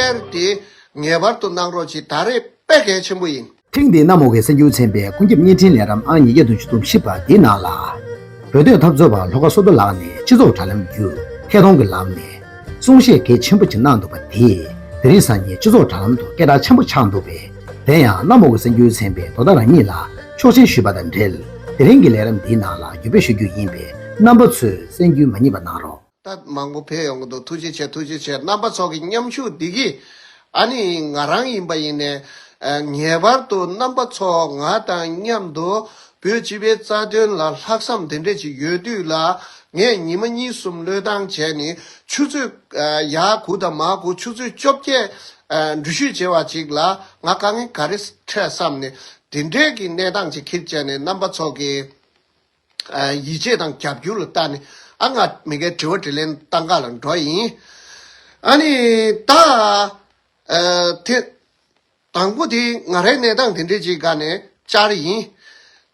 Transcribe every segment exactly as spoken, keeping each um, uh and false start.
ཤེར་དེ་ངེས་པར་དུ་གནང་རོགས་གྱིས། ད་རེས་དཔེ་གལ་ཆེན་པོ་ཡིན། ཐེངས་འདིའི་གནམ་འོག་གི་གསར་འགྱུར་ཚན་པའི་ཀུན་ཁྱབ་བརྙན་འཕྲིན་ལས་རིམ་ཨང་ཉིས་བརྒྱ་བདུན་ཅུ་དོན་བཞི་པ་འདིའི་ནང་ལ། བོད་སྡོད་འཐབ་རྩོད་པ་ལྷོ་ཁ་བསོད་རྡོར་ལགས་ནས་སྤྱི་ཚོགས་དྲ་ལམ་བརྒྱུད་ཐད་གཏོང་གི་ལམ་ནས་གསུང་བཤད་གལ་ཆེན་པོ་ཅིག་གནང་འདུག་པ་དེས་དེ་རིང་སང་ཉིན་སྤྱི་ཚོགས་དྲ་ལམ་དུ་སྐད་གྲགས་ཆེན་པོ་ཆགས་འདུག་པས། དེ་ཡང་གནམ་འོག་གི་གསར་འགྱུར་ཚན་པའི་རྡོ་ཟླ་རང་ཉིད་ལ་ཆོག་མཆན་ཞུས་པ་དང་འབྲེལ། དེ་རིང་གི་ལས་རིམ་འདིའི་ནང་ལ་བརྒྱུད་སྤེལ་ཞུ་རྒྱུ་ཡིན་པས། རྣམ་པ་ཚོས་གསན་རྒྱུ་མ་བསྙེལ་བ་གནང་རོགས། ད་མང་པོ་ཕེབས་ཡོང་གི་འདུག་ཐུགས་རྗེ་ཆེ། ཐུགས་རྗེ་ཆེ། རྣམ་པ་ཚོ་གི་མཉམ་ཞུགས་འདི་གིས་ཨ་ནི་ང་རང་ཡིན་པ་ཡིན་ནའི་ཨ་ངེས་པར་དུ་རྣམ་པ་ཚོ་ང་དང་མཉམ་དུ་བོད་སྤྱི་པའི་རྩ་དོན་ལ་ལྷག་བསམ་དེ་འདྲས་ཅིག་ཡོད་དུས་ལ། ངས་ཉི་མ་གཉིས་གསུམ་བློས་བཏང་བྱས་ནས་ཆུ་ཚོད་ཨ་ཡར་སྒུག་དང་མར་སྒུག་ཆུ་ཚོད་བཅོ་བརྒྱད་ཨ་འགྲུལ་བཞུད་བྱེད་པ་ཅིག་ལ་ང་དཀའ་ངལ་ག་རེ་འཕྲད་བསམ་ནས་དེ་འདྲས་ཀྱི་གནས་སྟངས་ཅིག་ཁྱེར་བྱས་ནས་རྣམ་པ་ཚོ་གི་ཨ་ཡིད་ཆེས་དང་རྒྱབ་སྐྱོར་ལ་བལྟ་ནས་ཨ་ང་མི་སྒེར་དྲི་བ་དྲིས་ལན་བཏང་ག་ལ་འགྲོ་ཡིན། ཨ་ནི་ད་ཨ་དེ་དང་པོ་དེ་ང་རའི་གནས་སྟངས་དེ་འདྲས་ཅིག་ག་ནས་བཅར་ཡིན།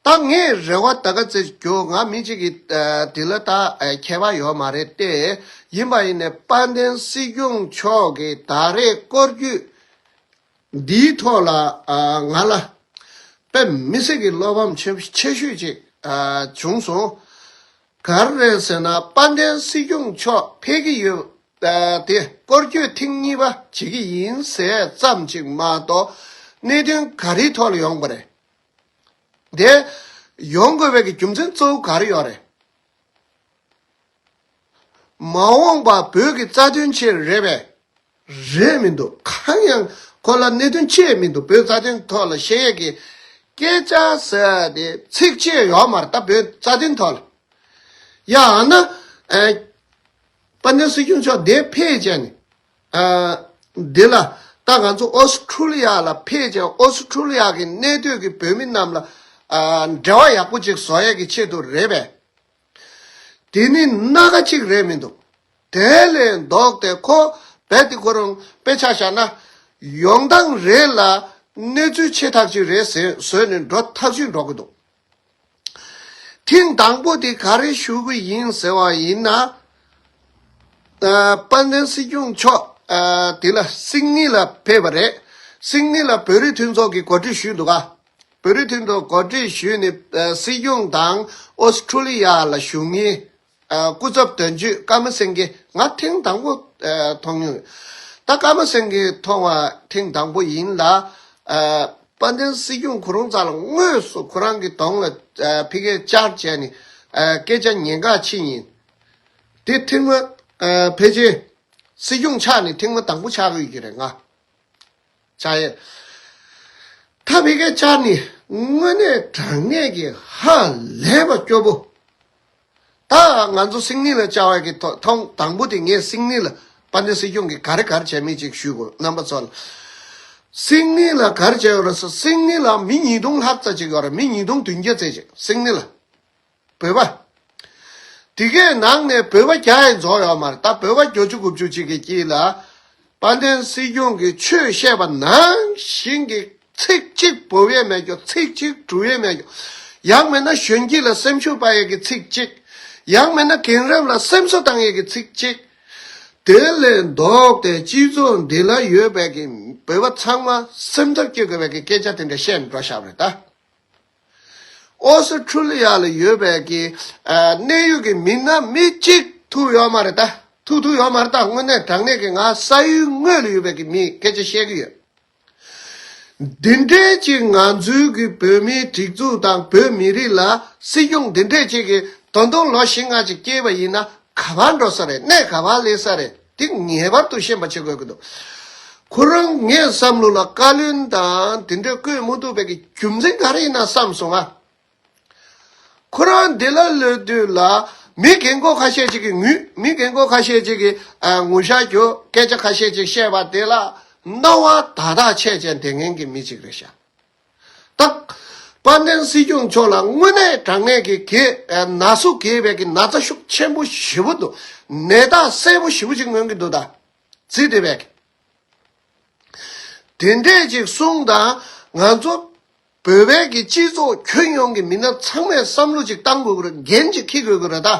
ད་ངས་རེ་བ་ད་ག་ཚོད་རྒྱོ། ང་མི་གཅིག་གིས་ཨ་དེ་ལ་ད་ཨ་ཁྱད་པར་ཡོད་མ་རེད་དེ། ཡིན་པ་ཡིན་ནས་དཔལ་ལྡན་སྲིད་སྐྱོང་མཆོག་གིས་ད་རེས་སྐོར་སྐྱོད་འདིའི་ཐོག་ལ་ཨ་ང་ལ་དཔེ་མི་སྲིད་ཀྱི་བློ་ཕམ་ཆེ་ཆེ་ཤོས་ཅིག་ཨ་བྱུང་སོང་། ག་རེ་རེད་ཟེར་ན་དཔལ་ལྡན་སྲིད་སྐྱོང་མཆོག་ཕེབས་ཀྱི་ཡོད་ཨ་དེ་སྐོར་སྐྱོད་ཐེངས་གཉིས་པ་བྱེད་ཀྱི་ཡིན་ཟེར་ཙམ་ཅིག་མ་གཏོགས་གནད་དོན་ག་རེའི་ཐོག་ལ་ཡོང་པ་རེད། དེ་ཡོང་དགོས་པའི་གི་རྒྱུ་མཚན་གཙོ་བོ་ག་རེ་ཡོད་རེད། མ་འོངས་པ་བོད་ཀྱི་རྩ་དོན་ཆེད་རེད་པས། རེད་མི་འདུག་གང་ཡང་ཁོ་ལ་གནད་དོན་ཆེ་མི་འདུག་བོད་རྩ་དོན་ཐོག་ལ་བཤད་ཡས་ཀྱི་སྐད་ཆ་ཟེར་དེ་ཚིག་གཅིག་ཡོད་མ་རེད། ད་བོད་རྩ་དོན་ཐོག་ལ་ཡང་ན་ཨ་དཔལ་ལྡན་སྲིད་སྐྱོང་མཆོག་འདིར་ཕེབས་བྱས་ནས་ཨ་འདི་ལ་ད་ང་ཚོ་ཨོ་སི་ཁྲུ་ལི་ཡ་ལ་ཕེབས་བྱས་ཨོ་སི་ཁྲུ་ལི་ཡ་གི་གནས་སྡོད་ཀྱི་བོད་མི་རྣམས་ལ་ཨ་འབྲེལ་བ་ཡག་པོ་ཅིག་བཟོ་ཡས་ཀྱི་ཆེད་དུ་རེད་པས། དེ་ནི་སྣ་ཁ་གཅིག་རེད་མི་འདུག་དེ་ལས་ལྡོག་སྟེ་ཁོ་རྦད་དེ་ཁོ་རང་དཔེ་ཆ་བཞག་ན་ཡོང་སྟངས་རེད་ལ་གནས་ཚུལ་ཆེ་ཐག་ཆོད་རེད་ཟེར་བཟོས་ནས་འགྲོ་ཐག་ཆོད་འགྲོ་གི་འདུག་ཐེངས་དང་པོ་དེ་ག་རེ་ཞུ་གི་ཡིན་ཟེར་བ་ཡིན་ན། ཨ་དཔལ་ལྡན་སྲིད་སྐྱོང་མཆོག་ཨ་དེ་ལ་སིད་ནི་ལ་ཕེབས་པ་རེད། སིད་ནི་ལ་བོད་རིགས་མཐུན་ཚོགས་ཀྱིས་གོ་སྒྲིག་ཞུས་འདུག་ག་བོད་རིགས་མཐུན་ཚོགས་གོ་སྒྲིག་ཞུས་ནས་ཨ་སྲིད་སྐྱོང་དང་ཨོ་སི་ཁྲུ་ལི་ཡ་ལ་བཞུགས་མཁན་ཨ་སྐུ་ཚབ་དོན་གཅོད་ཀརྨ་སེང་གེ་ང་ཐེངས་དང་པོ་ཨ་མཐོང་མྱོང་ཡོད། ད་ཀརྨ་སེང་གེ་མཐོང་བ་ཐེངས་དང་པོ་ཡིན་ལ། ཨ་དཔལ་ལྡན་སྲིད་སྐྱོང་ཁོ་རང་རྩ་ལ་དངོས་སུ་ཁོ་རང་གི་གདོང་ལ་ཨ་ཕ་གིར་བཅར་བྱས་ནས་ཨ་སྐད་ཆ་ཉན་ག་ཕྱིན་ཡིན། དེ་ཐེངས་མ་ཨ་ཕལ་ཆེར་སྲིད་སྐྱོང་ཆགས་ནས་ཐེངས་མ་དང་པོ་ཆགས་ཀྱི་ཡོད་ཀྱི་རེད་ང་། ཆགས་ཡས། ད་ཕ་གིར་བཅར་ནས་དངོས་གནས་དྲང་གནས་ཀྱི་ཧ་ལས་པ་སྐྱོ་པོ། ད་ང་ཚོ་སིད་ནི་ལ་བཅར་བའི་གི་ཐོ་ཐོང་དང་པོ་དེ་ངས་སིད་ནི་ལ་དཔལ་ལྡན་སྲིད་སྐྱོང་གིས་ག་རེ་ག་རེ་བྱས་མིན་ཅིག་ཞུ་དགོས་རྣམ་པ་ཚོ་ལ། སིད་ནི་ལ་ག་རེ་བྱས་ཡོད་རེད་ཟེར་སིད་ནི་ལ་མི་ཉིས་སྟོང་ལྷག་ཙམ་ཅིག་ཡོད་རེད། མི་ཉིས་སྟོང་བདུན་བརྒྱ་ཙམ་ཅིག་སིད་ནི་ལ། བོད་པ། དེ་གའི་ནང་ནས་བོད་པ་བརྒྱ་ཡང་རྫོགས་ཡོད་མ་རེད། ད་བོད་པ་བརྒྱད་ཅུ་དགུ་བཅུ་ཅིག་གི་དཀྱིལ་ལ་དཔལ་ལྡན་སྲིད་སྐྱོང་གིས་ཆོས་བཤད་པ་ནང་བཞིན་གྱི་ཚིག་གཅིག་འབུབ་ཡས་མེད་རྒྱུ། ཚིག་གཅིག་འབྲུ་ཡས་མེད་རྒྱུ། ཡང་མིན་ན་གཞོན་སྐྱེས་ལ་སེམས་ཤུགས་སྤར་ཡས་ཀྱི་ཚིག་གཅིག་ཡང་མིན་ན་རྒན་རབས་ལ་སེམས་གསོ་བཏང་ཡས་ཀྱི་ཚིག་གཅིག་དེ་ལས་ལྡོག་སྟེ་སྤྱི་ཚོགས་འདི་ལ་ཡོད་པའི་གི་བོད་པ་ཚང་མ་སེམས་འཚབ་སྐྱེ་དགོས་པའི་གི་སྐད་ཆ་དེ་འདྲ་བཤད་ནས་འགྲོ་བཞག་པ་རེད་ད། ཨོ་སི་ཁྲུ་ལི་ཡ་ལ་ཡོད་པའི་གི་ཨ་གནད་ཡོད་གི་མི་སྣ་མི་གཅིག་ཐུག་ཡོད་མ་རེད་ད། ཐུག་ཐུག་ཡོད་མ་རེད་ད། དངོས་གནས་དྲང་གནས་གི་ང་ས་ཡུལ་དངོས་ལ་ཡོད་པའི་གི་མི་སྐད་ཆ་བཤད་གི་ཡོད། འདི་འདྲའི་ཅིག་ང་ཚོའི་གི་བོད་མིའི་སྒྲིག་འཛུགས་དང་བོད་མི་རིགས་ལ་སྲིད་སྐྱོང་འདི་འདྲའི་ཅིག་གི་ད་དུང་ལོ་བཞི་ལྔ་ཅིག་སྐྱེས་པ་ཡིན་ན་ག་པར་འགྲོ་ས་རེད། གནས་ག་པར་སླེབས་ས་རེད། འདི་ངེས་པར་དུ་ཤེས་པ་བྱེད་དགོས་ཀྱི་འདུག་ཁོ་རང་ངའི་བསམ་བློ་ལ་བཀའ་བློན་དང་དེ་འདྲ་བསྐོས་མ་ཐུབ་པའི་གི་རྒྱུ་མཚན་ག་རེ་ཡིན་ན་བསམ་སོང་ང་། ཁོ་རང་འདི་ལ་སླེབས་དུས་ལ་མི་རྒན་གོག་ཁ་ཤས་ཅིག་གི་ངུས། མི་རྒན་གོག་ཁ་ཤས་ཅིག་གི་ཨ་ངུ་ཤག་རྒྱོབ། སྐད་ཆ་ཁ་ཤས་ཅིག་བཤད་པ་དེ་ལ་རྣ་བ་དག་དག་ཆད་ཅན་དེ་ངན་གྱི་མི་ཅིག་རེད་ཤག་ད་དཔལ་ལྡན་སྲིད་སྐྱོང་མཆོག་ལ་དངོས་གནས་དྲང་གནས་ཀྱི་གེ་ཨ་ན་ཟུག་གེ་བའི་གི་ན་ཚ་ཤུགས་ཆེན་པོ་ཞེ་པོ་འདུག་ནད་རྟགས་གསལ་པོ་ཞེ་པོ་ཅིག་མངོན་གྱི་འདུག་ད་ཚིག་དེ་བས་གི་དེ་འདྲས་ཅིག་གསུངས་དང་ང་ཚོ་བོད་པའི་གི་སྤྱི་ཚོགས་ཁྱོན་ཡོངས་ཀྱི་མི་སྣ་ཚང་མས་བསམ་བློ་ཅིག་བཏང་དགོས་ཀྱི་རེད། འགན་ཅིག་འཁྱེར་དགོས་ཀྱི་རེད་ད།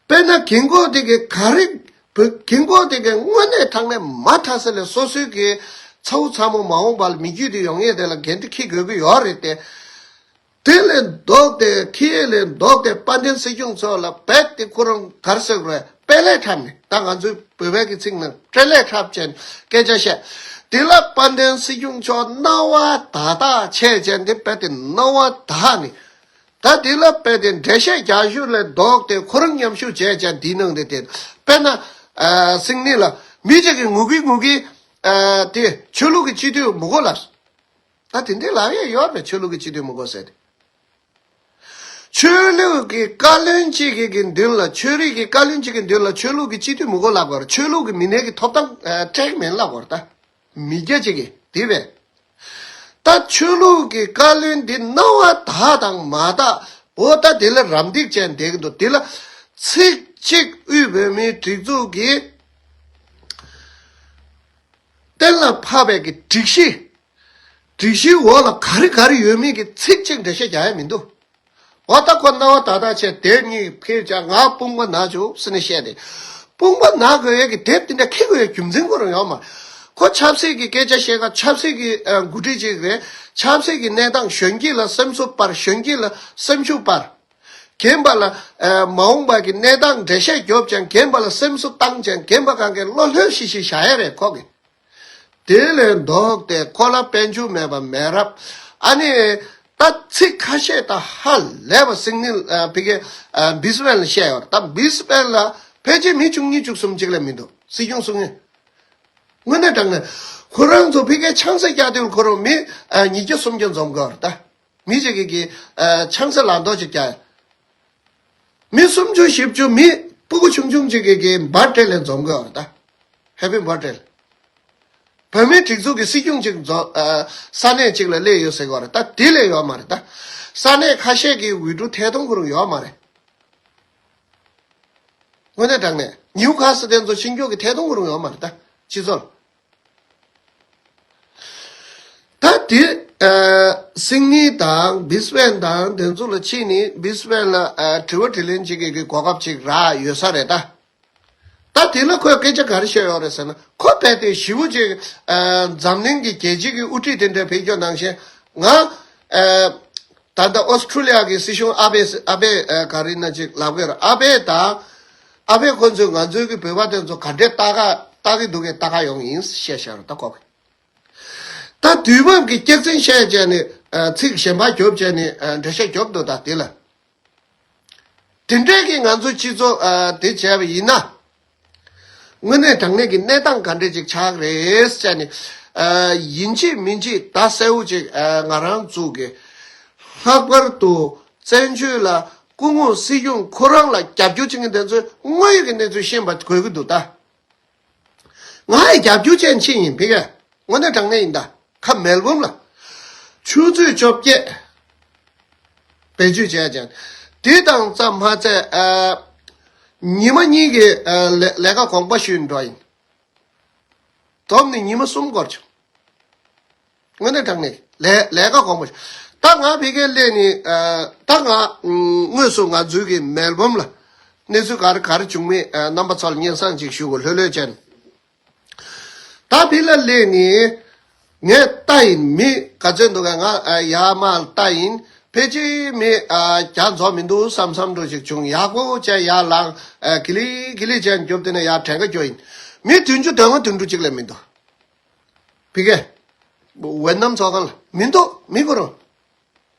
དཔེར་ན་རྒན་གོག་དེ་གིས་ག་རེ་ བོད་རྒན་གོག་དེ་གའི་དངོས་གནས་དྲང་གནས་མ་མཐའ་ས་ལས་སོ་སོའི་གི་ཚ་བོ་ཚ་མོ་མ་འོངས་པ་ལ་མི་རྒྱུད་དེ་ཡོང་ཡས་དེ་ལ་འགན་འཁྲི་འཁྱེར་དགོས་ཀྱི་ཡོད་རེད་དེ། དེ་ལས་ལྡོག་སྟེ་འཁྱེར་ཡས་ལས་ལྡོག་སྟེ་དཔལ་ལྡན་སྲིད་སྐྱོང་མཆོག་ལ་རྦད་དེ་ཁོ་རང་ག་རེ་ཟེར་དགོས་རེད། དཔེ་ལས་འཁྲབ་ནས། ད་ང་ཚོའི་བོད་པའི་གི་ཚིག་ནང་སྤྲེལ་ལད་འཁྲབ་བྱས་ནས་སྐད་ཆ་བཤད། དེ་ལ་དཔལ་ལྡན་སྲིད་སྐྱོང་མཆོག་སྣང་བ་དག་དག་བྱས་བྱས་འདི་རྦད་དེ་སྣང་བ་དག་ནས། ད་དེ་ལ་རྦད་དེ་འགྲེལ་བཤད་རྒྱག་ཤུགས་ལས་ལྡོག་སྟེ་ཁོ་རང་མཉམ་ཞུགས་བྱས་བྱས་འདི་ནང་དེ་དེ་དཔེར་ན་ཨ་སིང་ནི་ལ་མི་གཅིག་གིས་ངུ་གི་ངུ་གི་ཨ་དེ་ཆོས་ལུགས་ཀྱི་སྤྱི་འཐུས་མི་དགོས་ལབ། ད་དེ་འདྲའི་ལབ་ཡས་ཡོད་པས། ཆོས་ལུགས་ཀྱི་སྤྱི་འཐུས་མི་དགོས་ཟེར་ཏེ། ཆོས་ལུགས་ཀྱི་བཀའ་བློན་གཅིག་གི་གི་མདུན་ལ། ཆོས་རིག་གི་བཀའ་བློན་གཅིག་གི་མདུན་ལ་ཆོས་ལུགས་ཀྱི་སྤྱི་འཐུས་མི་དགོས་ལབ་དགོས་རེད། ཆོས་ལུགས་ཀྱི་མི་སྣའི་གི་ཐོབ་ཐང་ཨ་སྤྲད་མེད་ལབ་དགོས་རེད་ད། མི་སྐྱ་གཅིག་གིས་དེ་བས། ད་ཆོས་ལུགས་ཀྱི་བཀའ་བློན་འདི་སྣང་བ་དག་དང་མ་དག་འོ་ད་དེ་ལ་རམ་འདེགས་བྱས་བསྡད་ཀྱི་འདུག་དེ་ལ་ཚིག་གཅིག་དབུས་བོད་མིའི་སྒྲིག་འཛུགས་ཀྱི་གཏན་ལ་ཕབ་པའི་གི་སྒྲིག་གཞི། སྒྲིག་གཞིའི་འོག་ལ་ག་རེ་ག་རེ་ཡོད་མེད་ཀྱི་ཚིག་གཅིག་འགྲེལ་བཤད་རྒྱག་ཡ་མི་འདུག་འོ་ད་ཁོ་སྣང་བ་དག་དག་བྱས་དེབ་གཉིས་ཁྱེར་བྱས་ང་དཔུང་པ་ན་བཅུག་ཟེར་ནས་བཤད་དེ། དཔུང་པ་ན་དགོས་ཡས་ཀྱི་དེབ་དེ་འདྲ་འཁྱེར་དགོས་ཡས་རྒྱུ་མཚན་ཁོ་རང་ཡོད་མ་རེད། ཁོ་ཆབ་སྲིད་ཀྱི་སྐད་ཆ་བཤད་ག་ཆབ་སྲིད་ཀྱི་ཨ་འགོ་ཁྲིད་ཅིག་རེད། ཆབ་སྲིད་ཀྱི་གནས་སྟངས་གཞོན་སྐྱེས་ལ་སེམས་གསོ་སྤར། གཞོན་སྐྱེས་ལ་སེམས་ཤུགས་སྤར། རྒན་པ་ལ་ཨ་མ་འོངས་པ་གི་གནས་སྟངས་འགྲེལ་བཤད་རྒྱོབ་ཅིང་། རྒན་པ་ལ་སེམས་གསོ་བཏང་ཅིང་། རྒན་པ་གང་གའི་བློ་ལྷོད་ཤིག་ཤིག་བཞག་ཡས་རེད་ཁོ་གི། དེ་ལས་ལྡོག་སྟེ་ཁོ་ལ་དཔལ་འབྱོར་མེད་པ་མེད་རབས། ཨ་ནི་ད་ཚིག་ཁ་ཤས་ད་ཧ་ལས་པ་སིང་ནི་ཨ་ཕི་གེ་ཨ་བིས་ཝེན་ལ་བཤད་ཡོད་རེད། ད་བིས་ཝེན་ལ་ཕལ་ཆེར་མི་བཅུ་གཉིས་བཅུ་གསུམ་ཅིག་ལས་མི་འདུག་སྲིད་སྐྱོང་སྲུང་མཁན། དངོས་གནས་དྲང་གནས་ཁོ་རང་ཚོ་ཕི་གེ་ཆང་ས་རྒྱག་དུས་ཁོ་རང་མི་ཨ་ཉིས་བརྒྱ་སུམ་བརྒྱ་འཛོམས་དགོས་རེད་ད། མི་གཅིག་གིས་གི་ཨ་ཆང་ས་ལག་འདོགས་ཅིག་རྒྱག་ཡ། མི་སུམ་ཅུ་བཞི་བཅུ་མི་སྤུ་གུ་ཆུང་ཆུང་ཅིག་གིས་གི་བར་ཐེ་ལེ་འཛོམས་དགོས་རེད་ད། ཧེ་པི་བར་ཐེ་ལེ། བོད་མིའི་སྒྲིག་འཛུགས་ཀྱི་སྲིད་སྐྱོང་ཅིག་འཛོམས་ཨ་ས་གནས་ཅིག་ལ་སླེབས་ཡོད་ཟེར་གི་རེད་ད། དེ་ལས་ཡོད་མ་རེད་ད། ས་གནས་ཁ་ཤས་ཀྱི་འོས་འབྲུ་ཐད་གཏོང་ཁོ་རང་ཡོད་མ་རེད། དངོས་གནས་དྲང་གནས་ཉིའུ་ཁ་སི་དེ་ཚོ་ཕྱིན་ཀྱོག་གི་ཐད་གཏོང་ཁོ་རང་ཡོད་མ་རེད་ད། སྤྱི་ཚོགས་ལ། ད་དེ་ཨ་སིང་ནི་དང་བིས་ཝེན་དང་དེ་ཚོ་ལ་ཕྱིན་ནས་བིས་ཝེན་ལ་ཨ་དྲི་བ་དྲིས་ལན་བྱེད་མཁན་གྱི་གོ་སྐབས་ཅིག་རག་ཡོད་ས་རེད་ད། ད་དེ་ལ་ཁོས་སྐད་ཆ་ག་རེ་བཤད་ཡོད་རེད་ཟེར་ན། ཁོ་རྦད་དེ་ཞེ་པོ་ཅིག་ཨ་འཛམ་གླིང་གི་རྒྱལ་སྤྱི་གི་དབུ་ཁྲིད་དེ་འདྲ་ཕེབས་རྒྱུ་ནང་བཞིན་ང་ཨ་ད་ལྟ་ཨོ་སི་ཁྲུ་ལི་ཡ་གི་སྲིད་གཞུང་ཨ་བེ་ཨ་བེ་ཨ་ག་རེ་ན་ཅིག་ལབ་གི་རེད། ཨ་བེ་དང་ཨ་བེ་ཁོ་ཚོས་ང་ཚོའི་གི་བོད་པ་དེ་ཚོ་ག་འདྲས་ལྟ་ག་ལྟ་གི་འདུག་གས་ལྟ་ག་ཡོང་ཡིན་བཤད་བཞག་རེད་ད་ཁོ་གིས། ད་དུས་བབ་ཀྱི་སྐྱག་རྫུན་བཤད་བྱས་ནས་ཨ་ཚིག་གཞན་པ་རྒྱོབ་བྱས་ནས་ཨ་འགྲེལ་བཤད་རྒྱོབ་འདུག་ད་དེ་ལ། དེ་འདྲས་ཀྱི་ང་ཚོ་སྤྱི་ཚོགས་ཨ་དེ་བྱས་པ་ཡིན་ན། དངོས་གནས་དྲང་གནས་ཀྱི་གནས་སྟངས་ག་འདྲས་ཅིག་ཆགས་རེད་ཟེར་ནས་ཨ་ཡིན་གཅིག་མིན་གཅིག་ད་གསལ་བོ་ཅིག་ཨ་ང་རང་ཚོ་གི་ལྷག་པར་དུ་བཙན་བྱོལ་ལ་སྐུ་ངོ་སྲིད་སྐྱོང་ཁོ་རང་ལ་རྒྱབ་སྐྱོར་བྱེད་མཁན་དེ་ཚོས་དངོས་ཡོད་ཀྱི་གནས་ཚུལ་ཤེས་པ་དགོས་ཀྱི་འདུག་ད། ང་ཡི་རྒྱབ་སྐྱོར་ཅན་ཅིག་ཡིན་ཕི་ག་དངོས་གནས་དྲང་གནས་ཡིན་ད། ཁ་མེལ་བོམ་ལ་ཆུ་ཚོད་བཅོ་བརྒྱད་བེད་སྤྱོད་བྱས་ཀྱང་དེ་དང་ཙམ་མ་ཚད་ཨ་ཉི་མ་གཉིས་ཀྱི་ཨ་ལས་ལས་ཀ་གོང་པ་ཞུས་འགྲོ་ཡིན། དོམ་ནི་ཉི་མ་གསུམ་འགོར་བྱུང་། དངོས་གནས་དྲང་གནས་ལས་ལས་ཀ་གོང་པོ་ཞིག་ད་ང་ཕ་གིར་སླེབས་ནས་ཨ་ད་ང་དངོས་སུ་ང་ཚོའི་གི་མེལ་བོམ་ལ་གནས་ཚུལ་ག་རེ་ག་རེ་བྱུང་མེད་ཨ་རྣམ་པ་ཚོ་ལ་སྙན་སེང་ཅིག་ཞུ་དགོས་ལྷོད་ལྷོད་བྱས་ནས། ད་ཕ་གིར་སླེབས་ནས་ངས་ལྟ་ཡིན། མི་ག་ཚོད་འདུག་ག་ང་ཨ་ཡར་མར་ལྟ་ཡིན། ཕལ་ཆེར་མི་ཨ་བརྒྱ་འཛོམས་མི་འདུག་བསམ་བསམ་འདྲ་ཞིག་བྱུང་། ཡག་པོ་བྱས་ཡར་ལངས་ཨ་གི་ལི་གི་ལི་བྱས་རྒྱོབ་དེ་ནས་ཡར་དྲན་ག་རྒྱོ་ཡིན། མི་བདུན་ཅུ་དོན་ལྔ་དོན་དྲུག་ཅིག་ལས་མི་འདུག་ཕ་གི་ཝེ་ནམ་ཚོགས་ཁང་ལ་མི་འདུག་མི་ཁོ་རང་།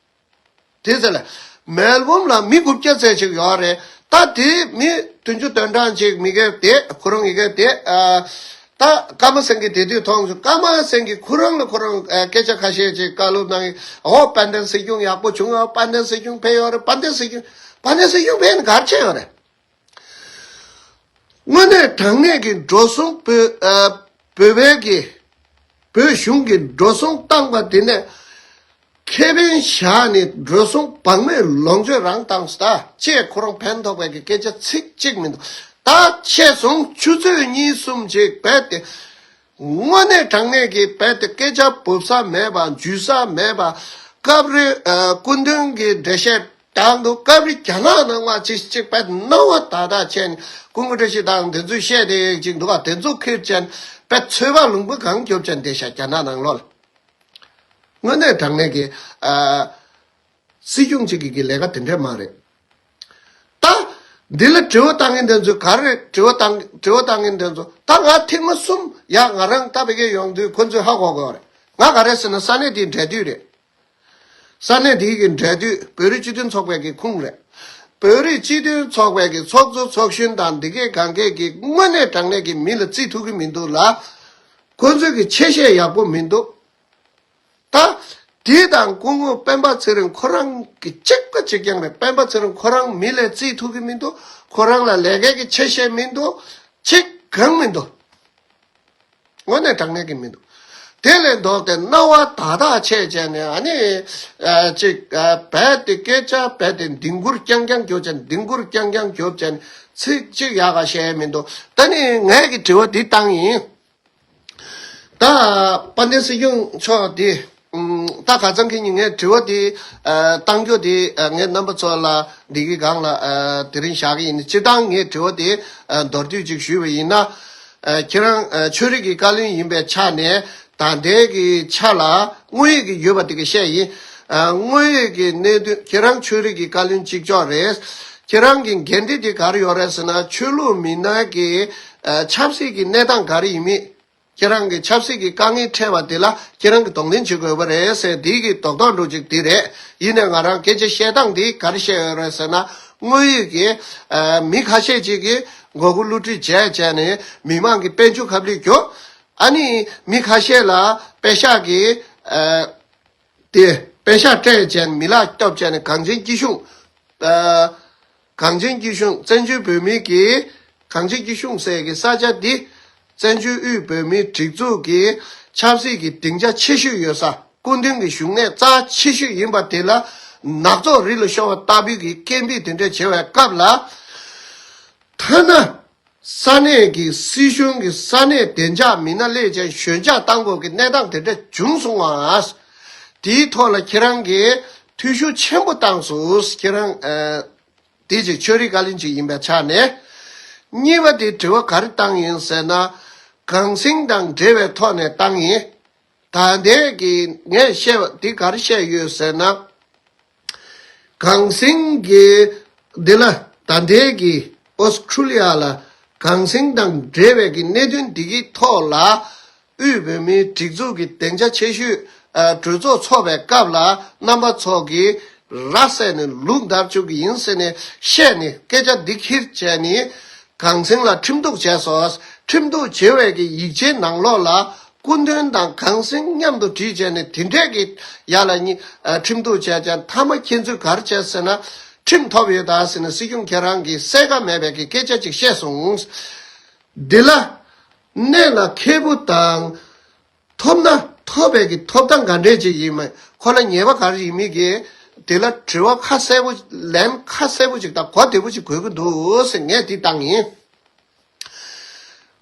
དེ་ཚེ་ལ་མེལ་བོམ་ལ་མི་དགུ་བརྒྱ་ཙམ་ཞིག་ཡོད་རེད། ད་དེ་མི་བདུན་ཅུ་དོན་གྲངས་ཅིག་མི་གེ་དེ་ཁོ་རང་ཡི་གེ་དེ་ཨ་ད་ཀརྨ་སེང་གེ་དེ་དུས་མཐོང་སོང་། ཀརྨ་སེང་གེ་ཁོ་རང་ལ་ཁོ་རང་ཨ་སྐད་ཆ་ཁ་ཤས་ཅིག་བཀའ་སློབ་གནང་ཡིན། ཨོ་དཔལ་ལྡན་སྲིད་སྐྱོང་ཡག་པོ་བྱུང་། ཨོ་དཔལ་ལྡན་སྲིད་སྐྱོང་ཕེབས་ཡོད་རེད། དཔལ་ལྡན་སྲིད་སྐྱོང་དཔལ་ལྡན་སྲིད་སྐྱོང་ཕེབས་ནས་ག་རེ་བྱས་ཡོད་རེད། དངོས་གནས་དྲང་གནས་ཀྱི་འགྲོ་སོང་བོད་ཨ་བོད་པའི་གི་བོད་གཞུང་གི་འགྲོ་སོང་བཏང་པ་དེ་ནས་ཁེ་ཕན་བཞག་ནས་འགྲོ་སོང་བག་མེད་ལོངས་སྤྱོད་རང་བཏང་ས་ད་ཅེས་ཁོ་རང་ཕན་ཐོགས་པའི་གི་སྐད་ཆ་ཚིག་གཅིག་མི་འདུག་ད་བཤད་སོང་། ཆུ་ཚོད་གཉིས་གསུམ་ཅིག་རྦད་དེ་དངོས་གནས་དྲང་གནས་ཀྱི་རྦད་དེ་སྐད་ཆ་འབུབ་ས་མེད་པ་འཇུ་ས་མེད་པ་སྐབས་རེ་ཨ་སྐུ་མདུན་གྱི་འགྲེལ་བཤད་ བཏང་འདུག་སྐབས་རེ་རྒྱ་ནག་ནང་ང་ཅིག་ཅིག་པད་སྣང་བ་དག་དག་བྱས་ནས་སྐུ་ངོ་བཀྲ་ཤིས་དང་དེ་ཚོས་བཤད་དེ་ཅིག་འདུག་ག་དེ་ཚོ་ཁྱེར་བྱས་ནས་པད་ཚོད་དཔག་ལུང་པ་གང་རྒྱོབ་བྱས་ནས་བསྡད་ཤག་རྒྱ་ནག་ནང་ལོགས་ལ། དངོས་གནས་དྲང་གནས་ཀྱི་ཨ། སྲིད་སྐྱོང་གཅིག་གི་གི་ལས་ཀ་དེ་འདྲས་མ་རེད། ད། འདི་ལ་དྲི་བ་བཏང་མཁན་དེ་ཚོས་ག་རེ་དྲི་བ་བཏང་དྲི་བ་བཏང་མཁན་དེ་ཚོ་ད་ང་ཐེངས་མ་གསུམ་ཡ་ང་རང་ད་བེ་གེ་ཡོང་དུས་ཁོ་ཚོས་ཧ་གོ་གོ་རེད། ང་ག་རེ་ཟེར་ན་ས་གནས་དེའི་འབྲེལ་མཐུད་རེད། ས་གནས་དེའི་གི་འབྲེལ་མཐུད་བོད་རིགས་སྤྱི་མཐུན་ཚོགས་པའི་གི་ཁུངས་རེད། བོད་རིགས་སྤྱི་མཐུན་ཚོགས་པའི་གི་ཚོགས་གཙོ་ཚོགས་གཞོན་དང་འདི་གའི་གང་གའི་གི་དངོས་གནས་དྲང་གནས་ཀྱི་མི་ལ་བརྩི་ཐུབ་ཀྱི་མི་འདུག་ལ། ཁོ་ཚོས་གི་ཆེ་བཤད་ཡག་པོ་མི་འདུག་ད། དེ་དང་སྐུ་ངོ་སྤེན་པ་ཚེ་རིང་ཁོ་རང་གི་གཅིག་པ་གཅིག་རྐྱང་རེད། སྤེན་པ་ཚེ་རིང་ཁོ་རང་མི་ལ་བརྩི་ཐུབ་ཀྱི་མི་འདུག་ཁོ་རང་ལ་ལས་ཀའི་གི་ཆེ་བཤད་མི་འདུག་གཅིག་གང་མི་འདུག་དངོས་གནས་དྲང་གནས་ཀྱི་མི་འདུག་དེ་ལས་ལྡོག་སྟེ་སྣང་བ་དག་དག་བྱས་བྱས་ནས་ཨ་ནི། ཨ་ཅིག་ཨ་རྦད་དེ་སྐད་ཆ་རྦད་དེ་ལྡིང་སྐོར་རྐྱང་རྐྱང་རྒྱོབ་བྱས་ནས་ལྡིང་སྐོར་རྐྱང་རྐྱང་རྒྱོབ་བྱས་ནས་ཚིག་གཅིག་ཡག་ག་བཤད་མི་འདུག་ད་ནི་ངས་ཀྱི་དྲི་བ་འདི་བཏང་ཡིན། ད་དཔལ་ལྡན་སྲིད་སྐྱོང་མཆོག་འདི། ཨུམ། ད་ཁ་སང་གི་ཉིན་ངས་དྲི་བ་འདི་ཨ་བཏང་རྒྱུ་འདི་ཨ་ངས་རྣམ་པ་ཚོ་ལ་འདི་གི་སྒང་ལ་ཨ་དེ་རིང་བཞག་གི་ཡིན། སྤྱིར་བཏང་ངས་དྲི་བ་འདི་ཨ་མདོར་བསྡུས་ཅིག་ཞུས་པ་ཡིན་ན། ཨ་ཁྱེད་རང་ཨ་ཆོས་རིག་གི་བཀའ་བློན་ཡིན་པའི་ཆ་ནས་ད་ལྟའི་གི་ཆ་ལ་དངོས་ཡོད་ཀྱི་ཡོད་པ་དེ་ག་བཤད་ཡིན། ཨ་དངོས་ཡོད་ཀྱི་གནད་དོན་ཁྱེད་རང་ཆོས་རིག་གི་བཀའ་བློན་གཅིག་ལྕོགས་རེད། ཁྱེད་རང་གི་འགན་འཁྲི་དེ་ག་རེ་ཡོད་རེད་ཟེར་ན་ཆོས་ལུགས་མི་སྣ་གི་ཨ་ཆབ་སྲིད་ཀྱི་གནས་སྟངས་ག་རེ་ཡིན་མིན། ཁྱེད་རང་གི་ཆབ་སྲིད་ཀྱི་དཀའ་ངལ་འཕྲད་པ་དེ་ལ་ཁྱེད་རང་གིས་གདོང་ལེན་བྱེད་དགོས་པ་རེད་ཟེར། འདི་གི་རྡོག་རྡོག་འགྲོ་ཅིག་འདི་རེད། ཡིན་ནའི་ང་རང་སྐད་ཆ་བཤད་སྟངས་འདི་ག་རེ་བཤད་ཡོད་རེད་ཟེར་ན། དངོས་ཡོད་ཀྱི་ཨ་མི་ཁ་ཤས་ཅིག་གིས་མགོ་སྐོར་བསླུ་བྲིད་བྱས་བྱས་ནས་མི་མང་གི་དཔལ་འབྱོར་ཁ་བསླུས་རྒྱོབ། ཨ་ནི་མི་ཁ་ཤས་ལ་པེ་ཤག་གི་ཨ་དེ་པེ་ཤག་སྤྲད་བྱས་ནས་མི་ལག་སྟོབས་བྱས་ནས་གངས་ཅན་སྐྱིད་གཤོངས། ཨ། གངས་ཅན་སྐྱིད་གཤོངས་བཙན་བྱོལ་བོད་མིའི་གི་གངས་ཅན་སྐྱིད་གཤོངས་ཟེར་གི་ས་ཆ་འདི་བཙན་བྱོལ་དབུས་བོད་མིའི་སྒྲིག་འཛུགས་ཀྱི་ཆབ་སྲིད་ཀྱི་སྡིངས་ཆ་ཆེ་ཤོས་ཡོད་ས། སྐུ་མདུན་གྱི་བཞུགས་གནས་རྩ་ཆེ་ཤོས་ཡིན་པ་དེ་ལ་ནག་ཚོགས་རི་ལ་ཤོར་བ་ལྟ་བུའི་གི་སྐད་འབོད་དེ་འདྲ་བྱེད་པའི་སྐབས་ལ། ཐ་ན། ས་གནས་ཀྱི་སྲིད་གཞུང་གི་ས་གནས་བདེ་འཇགས་མི་སྣ་སླེབས་བྱས་ཞོད་འཇགས་བཏང་དགོས་ཀྱི་གནས་སྟངས་དེ་འདྲ་བྱུང་སོང་བ། དེའི་ཐོག་ལ་ཁྱེད་རང་གིས་འཐུས་ཤུགས་ཆེན་པོ་བཏང་སོང་། ཁྱེད་རང་ཨ་དེ་ཅིག་ཆོས་རིག་བཀའ་བློན་ཅིག་ཡིན་པའི་ཆ་ནས། གཉིས་པ་དེ་དྲི་བ་ག་རེ་བཏང་ཡིན་ཟེར་ན། གངས་སེང་དང་འབྲེལ་བའི་ཐོག་ནས་བཏང་ཡིན། ད་ལྟའི་གི་ངས་བཤད་པ་འདི་ག་རེ་བཤད་ཡོད་ཟེར་ན། གངས་སེང་གི་འདི་ལ་ད་ལྟའི་གི་ཨོ་སི་ཁྲུ་ལི་ཡ་ལ་གངས་སེང་དང་འབྲེལ་བའི་གི་གནད་དོན་འདི་གི་ཐོག་ལ་དབུས་བོད་མིའི་སྒྲིག་འཛུགས་ཀྱི་སྡིངས་ཆ་ཆེ་ཤོས་ཨ་གྲོས་ཚོགས་ཚོགས་པའི་སྐབས་ལ་རྣམ་པ་ཚོ་གི་ར་བསད་ནས་ལུག་བརྡབ་བཅུག་གི་ཡིན་ཟེར་ནས་བཤད་ནས་སྐད་ཆ་འདི་ཁྱེར་བྱས་ནས། གངས་སེང་ལ་ཁྲིམས་གཏུག་བྱས་སོ། ཁྲིམས་གཏུག་བྱེད་པའི་གི་ཡིག་ཆའི་ནང་ལོགས་ལ་སྐུ་མདུན་དང་གངས་སེང་མཉམ་དུ་བྲིས་བྱས་ནས་དེ་འདྲས་ཀྱི་ཡ་ལ་ཉི་ཨ་ཁྲིམས་གཏུག་བྱས་ཀྱང་མཐའ་མ་ཁྱེད་ཚོས་ག་རེ་བྱས་ཟེར་ན། ཁྲིམས་ཐོབ་ཡོད་ད་ཟེར་ན་སྲིད་སྐྱོང་ཁྱེད་རང་གིས་གསལ་ཁ་མེད་པའི་གི་སྐད་ཆ་ཅིག་བཤད་སོང་། འདི་ལ་གནད་ལ་འཁེལ་པོ་དང་། ཐོབ་ན་ཐོབ་པའི་གི་ཐོབ་ཐང་ག་འདྲས་ཅིག་ཡིན་མིན་ཁོ་ལ་ཉེས་པ་ག་རེ་ཡིན་མིན་གི་དེ་ལ་དྲི་བ་ཁ་གསལ་པོ་ལན་ཁ་གསལ་པོ་ཅིག་དང་གོ་བདེ་པོ་ཅིག་དགོས་ཀྱི་འདུག་ཟེར་ངས་དེ་བཏང་ཡིན།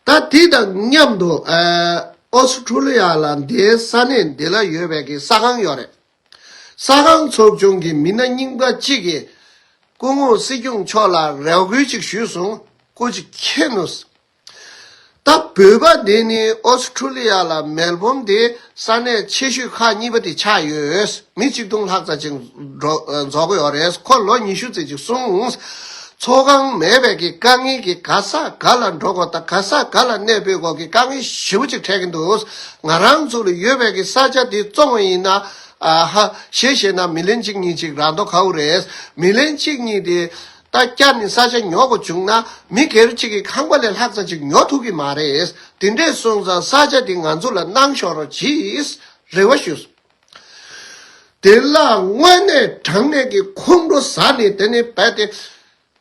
ད་དེ་དང་མཉམ་དུ་ཨ་ཨོ་སི་ཁྲུ་ལི་ཡ་ལ་འདིའི་ས་གནས་འདི་ལ་ཡོད་པའི་གི་ས་ཁང་ཡོད་རེད། ས་ཁང་ཚོགས་ཆུང་གི་མི་སྣ་རྙིང་པ་གཅིག་གིས་སྐུ་ངོ་སྲིད་སྐྱོང་མཆོག་ལ་རེ་སྐུལ་ཅིག་ཞུས་སོང་། སྐུ་ཅིག་མཁྱེན་ནོ། ད་བོད་པ་འདི་ནི་ཨོ་སི་ཁྲུ་ལི་ཡ་ལ་མེལ་བོན་དེ་ས་གནས་ཆེ་ཤོས་ཁག་གཉིས་པ་དེ་ཆགས་ཡོད། མི་གཅིག་སྟོང་ལྷག་ཙམ་ཅིག་འགྲོ་འཛོག་གི་ཡོད་རེད། ཁོ་ལོ་ཉི་ཤུ་ཙམ་ཅིག་སོང་། ཚོགས་ཁང་མེད་པའི་གི་དཀའ་ངལ་གྱི་ག་ས་ག་ལ་འགྲོ་དགོས་དང་ག་ས་ག་ལ་གནས་སྤོས་དགོས་ཀྱི་དཀའ་ངལ་ཞེ་པོ་ཅིག་འཕྲད་ཀྱི་འདུག་ང་རང་ཚོ་ལ་ཡོད་པའི་གི་ས་ཆ་དེ་བཙོང་བ་ཡིན་ན་ཨ་ཧ་ཞེས་བཤད་ན་མི་ལན་གཅིག་གཉིས་ཅིག་རག་མདོག་ཁ་པོ་རེད། མི་ལན་གཅིག་གཉིས་དེ། ད་བསྐྱར་ནས་ས་ཆ་ཉོ་དགོས་བྱུང་ན་མི་སྒེར་གཅིག་གི་ཁང་པ་ལས་ལྷག་ཙམ་ཅིག་ཉོ་ཐུབ་ཀྱི་མ་རེད། དེ་འདྲས་སོང་ཙང་ས་ཆ་དེ་ང་ཚོ་ལ་གནང་ཤོག་རོགས་གྱིས་རེ་བ་ཞུས། དེ་ལ་དངོས་གནས་དྲང་གནས་ཀྱི་ཁོང་ཁྲོ་ཟ་ནས་དེ་ནས་རྦད་དེ་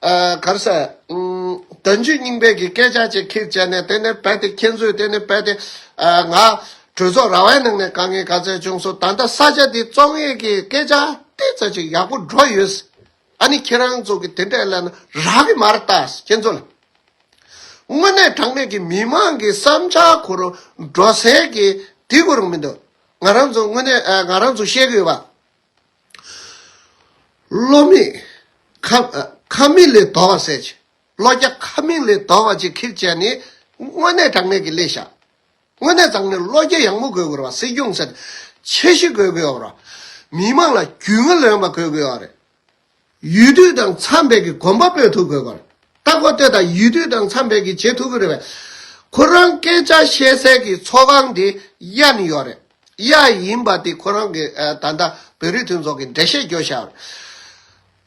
ཨ་ག་རེ་ཟེར་ཨུམ་དོན་གཅོད་རྙིང་པའི་གི་སྐད་ཆ་ཅིག་ཁྱེར་བྱས་ནས་དེ་ནས་རྦད་དེ་ཁྱེད་ཚོས་དེ་ནས་རྦད་དེ་ཨ་ང་གྲོས་ཚོགས་ར་བའི་ནང་ནས་དཀའ་ངལ་ག་ཚད་བྱུང་སོང་། ད་ལྟ་ས་ཆ་དེ་བཙོང་ཡས་ཀྱི་སྐད་ཆ་ཏོག་ཙམ་ཅིག་ཡག་པོ་འགྲོ་ཡོད། ཨ་ནི་ཁྱེད་རང་ཚོ་གི་དེ་འདྲས་ལབ་ན་རག་གི་མ་རེད་ད་ཁྱེད་ཚོ་ལ། དངོས་གནས་དྲང་གནས་ཀྱི་མི་མང་གི་བསམ་འཆར་ཁོ་རང་འགྲོ་སའི་གི་དེ་ཁོ་རང་མི་འདུག་ང་རང་ཚོ་དངོས་གནས་ཨ་ང་རང་ཚོ་བཤད་གི་ཡོད་པ། བློ་མིག་ཁ་ཁ་མིག་ལས་དོག་པ་ཟེར་ཅིག་བློ་རྒྱ་ཁ་མིག་ལས་དོག་པ་ཅིག་ཁྱེར་བྱས་ནས་དངོས་གནས་དྲང་གནས་ཀྱི་ལས་བྱ། དངོས་གནས་དྲང་གནས་བློ་རྒྱ་ཡངས་མོ་དགོས་དགོས་རེད་བ། སྲིད་སྐྱོང་ཟེར་ཆེ་བཞི་དགོས་དགོས་ཡོད་རེད། མི་མང་ལ་རྒྱུས་མངའ་ལོན་པ་དགོས་དགོས་ཡོད་རེད། ཡུལ་དུས་དང་འཚམས་པའི་གི་གོམ་པ་སྤོས་ཐུབ་དགོས་པར། ད་ཁོ་ལྟོས་དང་ཡུལ་དུས་དང་འཚམས་པའི་གི་བྱེད་ཐུབ་ཀྱི་རེད་པས། ཁོ་རང་སྐད་ཆ་བཤད་སའི་གི་ཚོགས་ཁང་དེ་གཡའ་ནས་ཡོད་རེད། གཡའ་ཡིན་པ་དེ་ཁོ་རང་གི་ཨ་ད་ལྟ་བོད་རིགས་མཐུན་ཚོགས་ཀྱི་འགྲེལ་བཤད་སྐྱོ་ཤར།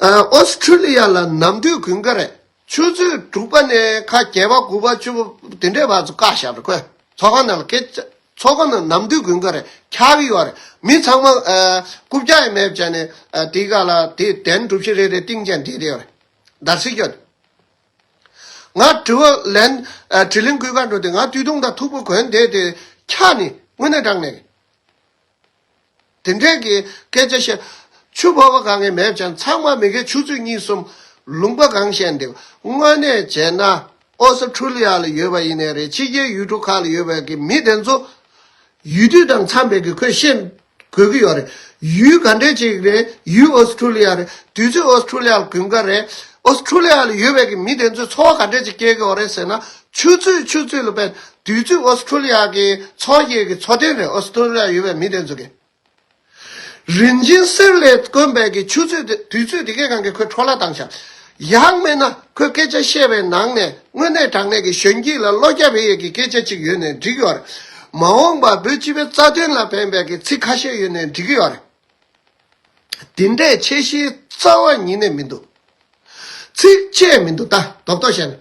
ཨ་ཨོ་སི་ཁྲུ་ལི་ཡ་ལ་ནམ་དུས་དགུན་ཁ་རེད། ཆུ་ཚོད་དྲུག་པ་ནས་ཁ་བརྒྱད་པ་དགུ་པ་བཅུ་པ་དེ་འདྲའི་བར་དུ་བཀག་བཞག་རེད་ཁོས། ཚོགས་ཁང་ནང་ལ་སྐད་ཆ་ཚོགས་ཁང་ནང་ནམ་དུས་དགུན་ཁ་རེད། འཁྱག་གི་ཡོད་རེད། མི་ཚང་མ་ཨ་རྐུབ་བཀྱག་ཡང་མེད་བྱས་ནས་ཨ་དེའི་སྒང་ལ་དེ་གདན་གྲུ་བཞི་རེ་རེ་བཏིང་བྱས་བསྡད་བསྡད་ཡོད་རེད། འདར་སིག་ཡོད། ང་དྲི་བ་ལན་ཨ་དྲི་ལན་སྐུལ་ག་འགྲོ་དུས་ང་སྟོད་ཐུང་དང་མཐུག་པོ་གོན་བསྡད་དེ་འཁྱག་ནི་དངོས་གནས་དྲང་གནས། དེ་འདྲས་ཀྱི་སྐད་ཆ་བཤད། ཆུ་ཕོར་པ་གང་ངེས་མེད་ཀྱང་ཚང་མ་མི་སྒེར་ཆུ་ཚོད་གཉིས་གསུམ་ལུང་པ་གང་བཤད་འདེབས། དངོས་གནས་བྱས་ན་ཨོ་སི་ཁྲུ་ལི་ཡ་ལ་ཡོད་པ་ཡིན་ནའི་རེད། ཕྱི་རྒྱལ་ཡུལ་གྲུ་ཁག་ལ་ཡོད་པའི་གི་མི་དེ་ཚོ་ཡུལ་དུས་དང་འཚམས་པའི་གི་ཁོས་ཤེས་དགོས་ཀྱི་ཡོད་རེད། ཡུལ་ག་འདྲས་ཅིག་རེད། ཡུལ་ཨོ་སི་ཁྲུ་ལི་ཡ་རེད། དུས་ཚོད་ཨོ་སི་ཁྲུ་ལི་ཡ་ལ་དགུན་ཁ་རེད། ཨོ་སི་ཁྲུ་ལི་ཡ་ལ་ཡོད་པའི་གི་མི་དེ་ཚོས་ཚོར་བ་ག་འདྲས་ཅིག་སྐྱེ་གི་ཡོད་རེད་ཟེར་ན། ཆུ་ཚོད་ཆུ་ཚོད་ལ་དཔེ་དུས་ཚོད་ཨོ་སི་ཁྲུ་ལི་ཡ་གི་ཚོར་བའི་གི་འཚོ་རྟེན་རེད། ཨོ་སི་ཁྲུ་ལི་ཡ་ཡོད་པའི་མི་དེ་ཚོ་གི། རིན་ཆེན་གསེར་ལས་དཀོན་པའི་གི་ཆུ་ཚོད་དེ་དུས་ཚོད་དེ་གའི་སྒང་གི་ཁོས་འཕྲོ་བརླག་བཏང་ཤག་ཡང་མིན་ན་ཁོས་སྐད་ཆ་བཤད་པའི་ནང་ནས་དངོས་གནས་དྲང་གནས་ཀྱི་གཞོན་སྐྱེས་ལ་བློ་རྒྱ་བྱེད་ཡས་ཀྱི་སྐད་ཆ་ཅིག་ཡོད་ནའི་འགྲིག་ཡོད་རེད། མ་འོངས་པ་བོད་སྤྱི་པའི་རྩ་དོན་ལ་ཕན་པའི་གི་ཚིག་ཁ་ཤས་ཡོད་ནའི་འགྲིག་གི་ཡོད་རེད། དེ་འདྲའི་འཆར་གཞིའི་རྩ་བ་ཉིད་ནས་མི་འདུག་ཚིག་བཅད་མི་འདུག་ད་རྡོག་རྡོག་བཤད་ན།